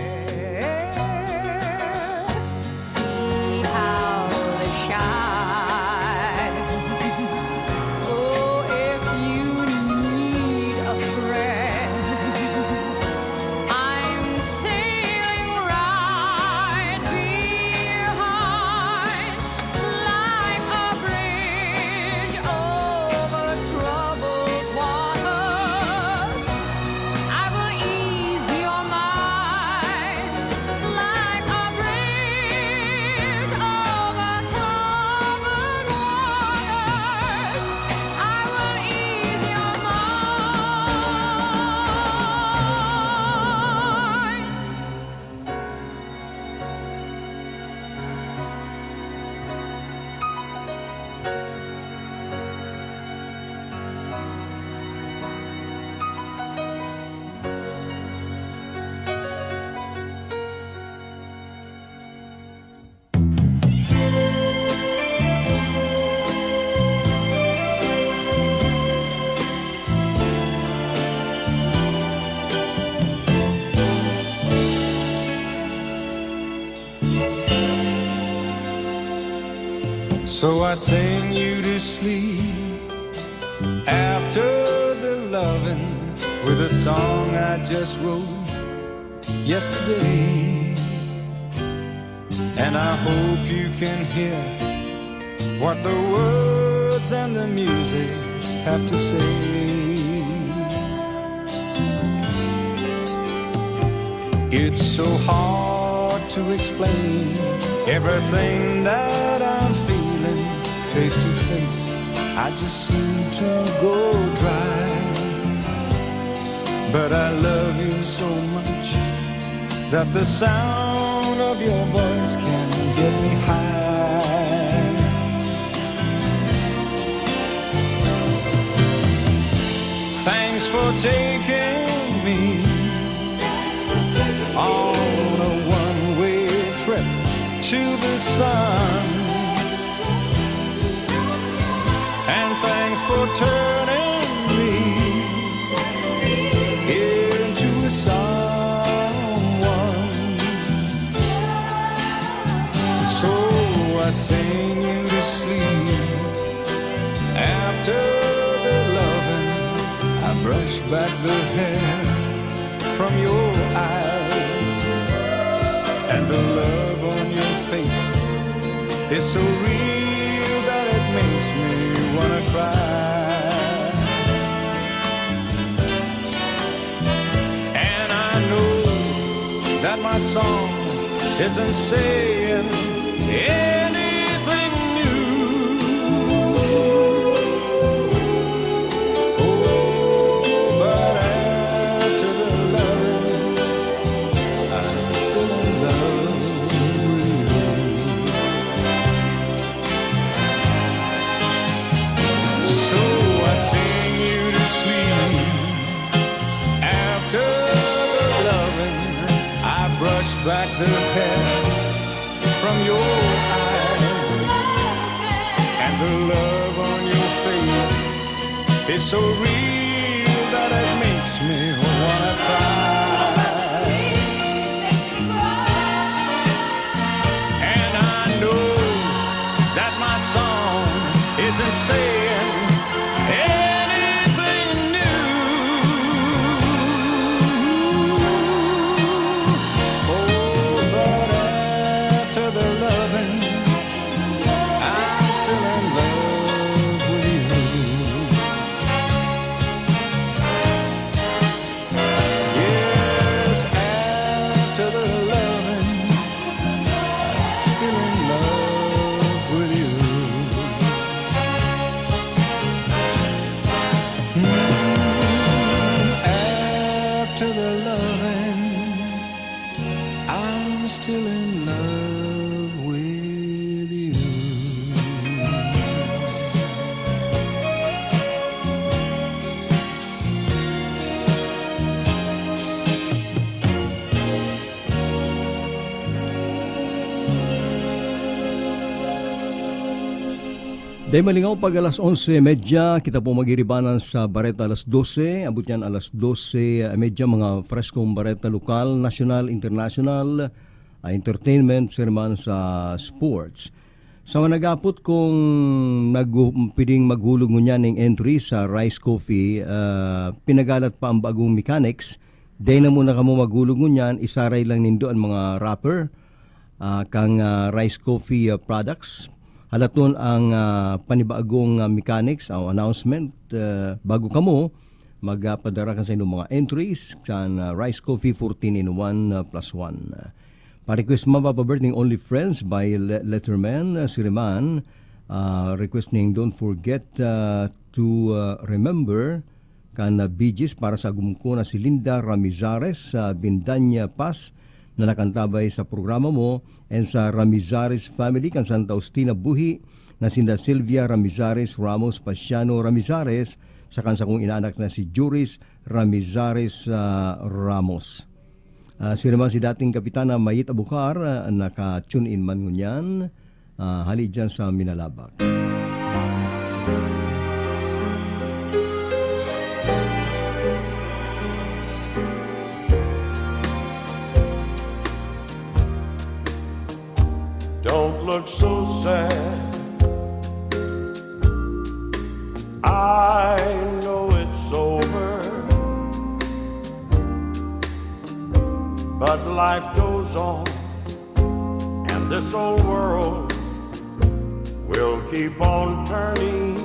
See how they shine. Oh, if you need a friend, I'm sailing right behind, like a bridge over troubled waters. I will ease your mind like a bridge over troubled waters. I will ease your mind. So I sing you to sleep after the loving with a song I just wrote yesterday. And I hope you can hear what the words and the music have to say. It's so hard to explain everything that I'm feeling face to face. I just seem to go dry. But I love you so much that the sound of your voice can get me high. Thanks for taking me on a one-way trip to the sun. And thanks for turning me into a someone. So I sing you to sleep after the loving. I brush back the hair from your eyes, and the love on your face is so real that it makes me wanna cry. And I know that my song isn't saying anything new. Oh, but after the love, I'm still in love with you. So I sing you to sleep. After loving, I brush back the hair from your eyes, and the love on your face is so real that it makes me wanna cry. And I know that my song isn't saying anything new. Oh, but after the loving, I'm still in love with you. Yes, after the loving, I'm still in love with you. Mm, after the loving, I'm still in love with you. Dai malingaw, pag alas onse medya, kita po magiribanan sa Bareta alas dose. Abot yan alas dose medya, mga freskong bareta lokal, nasyonal, internasyonal, ah, entertainment, sermon sa sports. Sa mga nag-aapot kung nag-, pwedeng maghulog ngunyan ning entry sa Rice Coffee, ah, pinagalat pa ang bagong mechanics. Dai na muna kamo maghulog ngunyan, isaray lang nindo ang mga wrapper, ah, kan, ah, Rice Coffee, ah, products. Halaton ang, ah, panibagong, ah, mechanics o announcement, ah, bago kamo magpadara kan saindong mga entries kan, ah, Rice Coffee fourteen in one, ah, plus one. Ah, pa-request man, Papa Bert, ning Only Friends by Le-, Letterman, ah, Siriman. Ah, request ning Don't Forget, ah, to, ah, Remember kan, ah, Bee Gees para sa agom ko na si Linda Ramizares sa Bindanya Pass na nakantabay sa programa mo, and sa Ramizares family kan Santa Justina Buhi na sinda Silvia Ramizares Ramos, Pasiano Ramizares, sa kan sakong inaanak na si Juris Ramizares, ah, Ramos. Ah, siya naman si dating Kapitana Mayit Abukar, ah, naka-tune in man ngunyan, ah, hali dyan sa Minalabac. Don't look so sad. I know it's over, but life goes on, and this old world will keep on turning.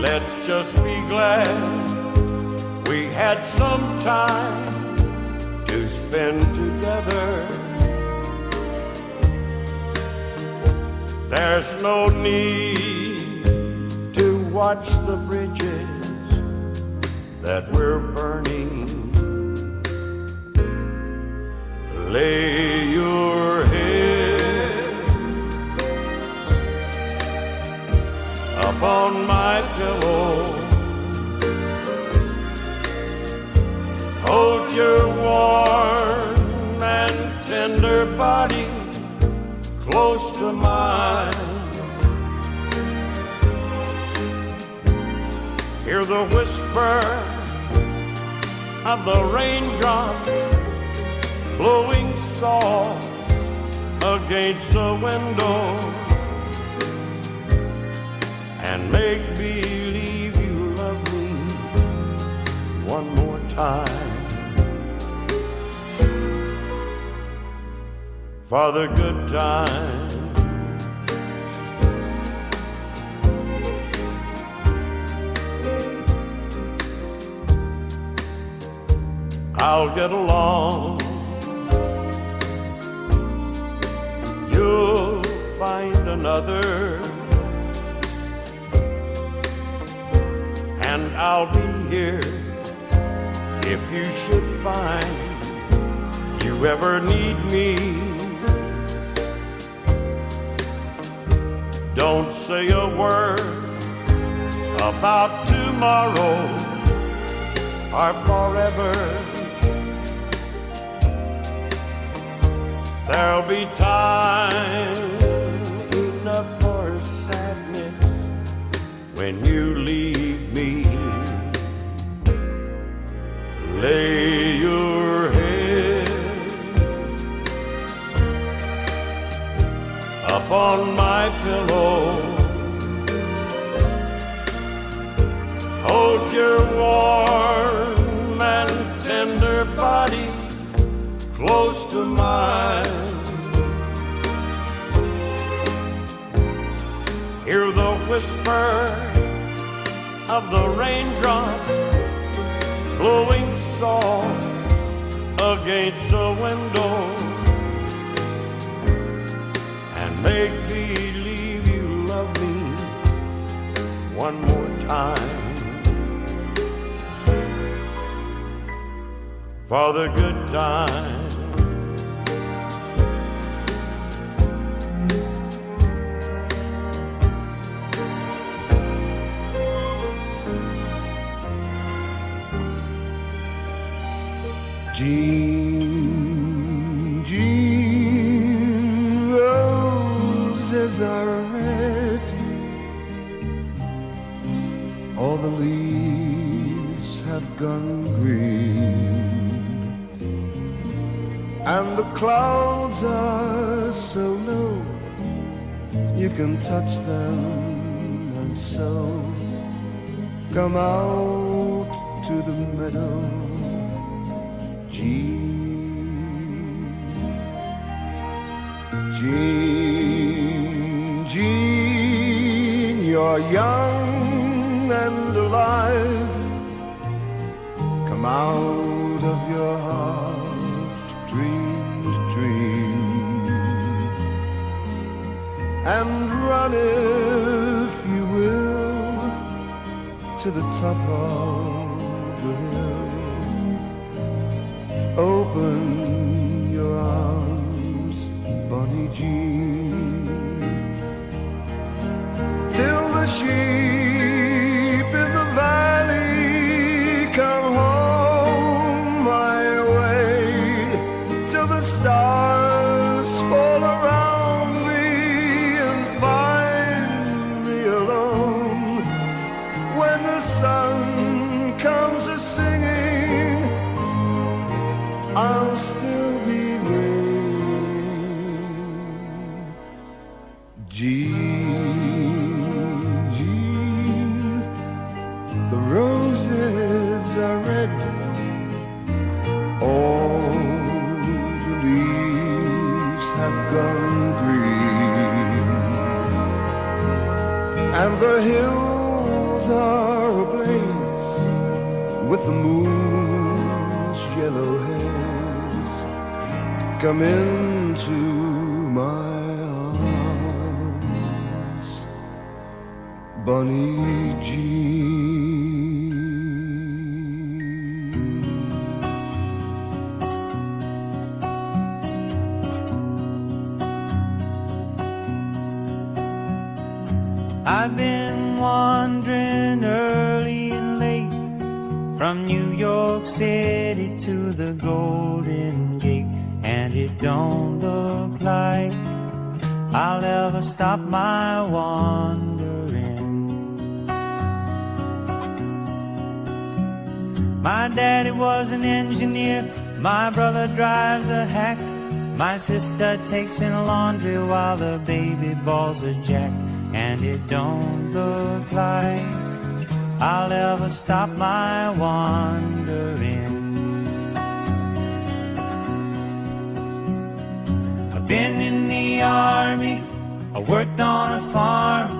Let's just be glad we had some time to spend together. There's no need to watch the bridges that we're burning. Lay your head upon my pillow. Hold your warm and tender body close to mine. Hear the whisper of the raindrops blowing soft against the window, and make believe you love me one more time. For the good time, I'll get along. You'll find another, and I'll be here if you should find you ever need me. Don't say a word about tomorrow or forever. There'll be time enough for sadness when you leave me. Lay your head upon my pillow. Hold your warm and tender body close to mine. Hear the whisper of the raindrops blowing soft against the window, and make believe you love me one more time. For the good time. Jing, jing, oh, gone green. And the clouds are so low, you can touch them, and so come out to the meadow, Jean. Jean, Jean, you're young and alive. Come out of your heart, dream the dream, and run, if you will, to the top of the hill. Open your arms, Bonnie Jean, till the sheep in the valley come home my way, till the stars fall around me and find me alone. When the sun comes a singing, I'll still be waiting. Jean, Jean, the roses are red, all the leaves have gone green, and the hills are ablaze with the moon's yellow haze. Come into my arms, Bonnie Jean. I've been wandering early and late from New York City to the Golden Gate, and it don't look like I'll ever stop my wandering. My daddy was an engineer, my brother drives a hack, my sister takes in laundry while the baby bawls a jack, and it don't look like I'll ever stop my wandering. I've been in the army, I worked on a farm,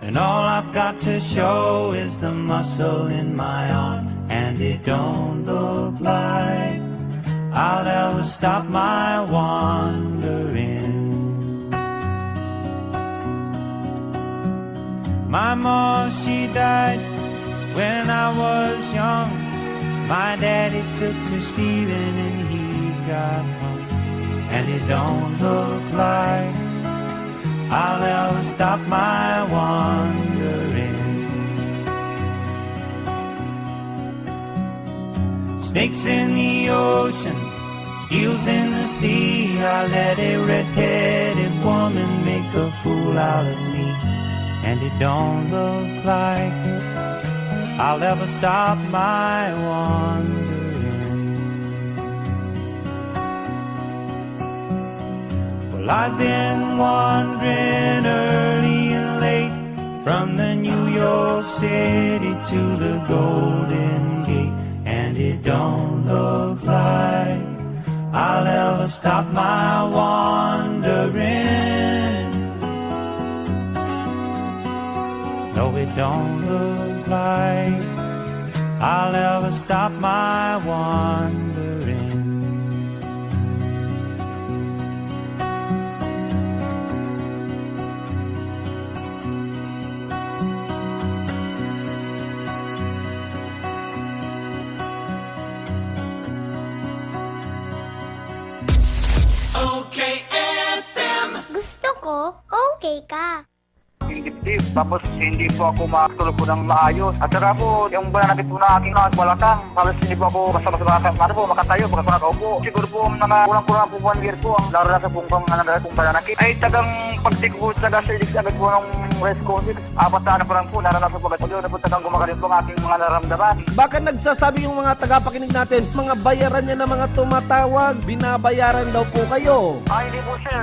and all I've got to show is the muscle in my arm. And it don't look like I'll ever stop my wandering. My mom, she died when I was young. My daddy took to stealing and he got hung. And it don't look like I'll ever stop my wandering. Snakes in the ocean, eels in the sea. I let a red-headed woman make a fool out of me. And it don't look like I'll ever stop my wandering. Well, I've been wandering early and late from the New York City to the Golden Gate, and it don't look like I'll ever stop my wandering. No, it don't look like I'll ever stop my wandering. Gusto ko, okay ka. Yung dibdib. Tapos hindi po ako makatulog po ng maayos. At saka po, yung pananakit po na aking mga balakang, halos hindi po ako basta-basta makaka-, ano po, makatayo, basta makaupo. Siguro po, mga kulang-kulang po one year po ang naranasan pong pang-, ano, pong pananakit. Ay, tagang pagtik po, taga sa ilig agad po ng Press Conference, apat na araw pa lang po, naranasan ko agad. Yun, napunta kang gumagaling po ang aking mga naramdaman. Baka nagsasabi yung mga tagapakinig natin, mga bayaran niya na mga tumatawag, binabayaran daw po kayo. Ay, hindi po, sir.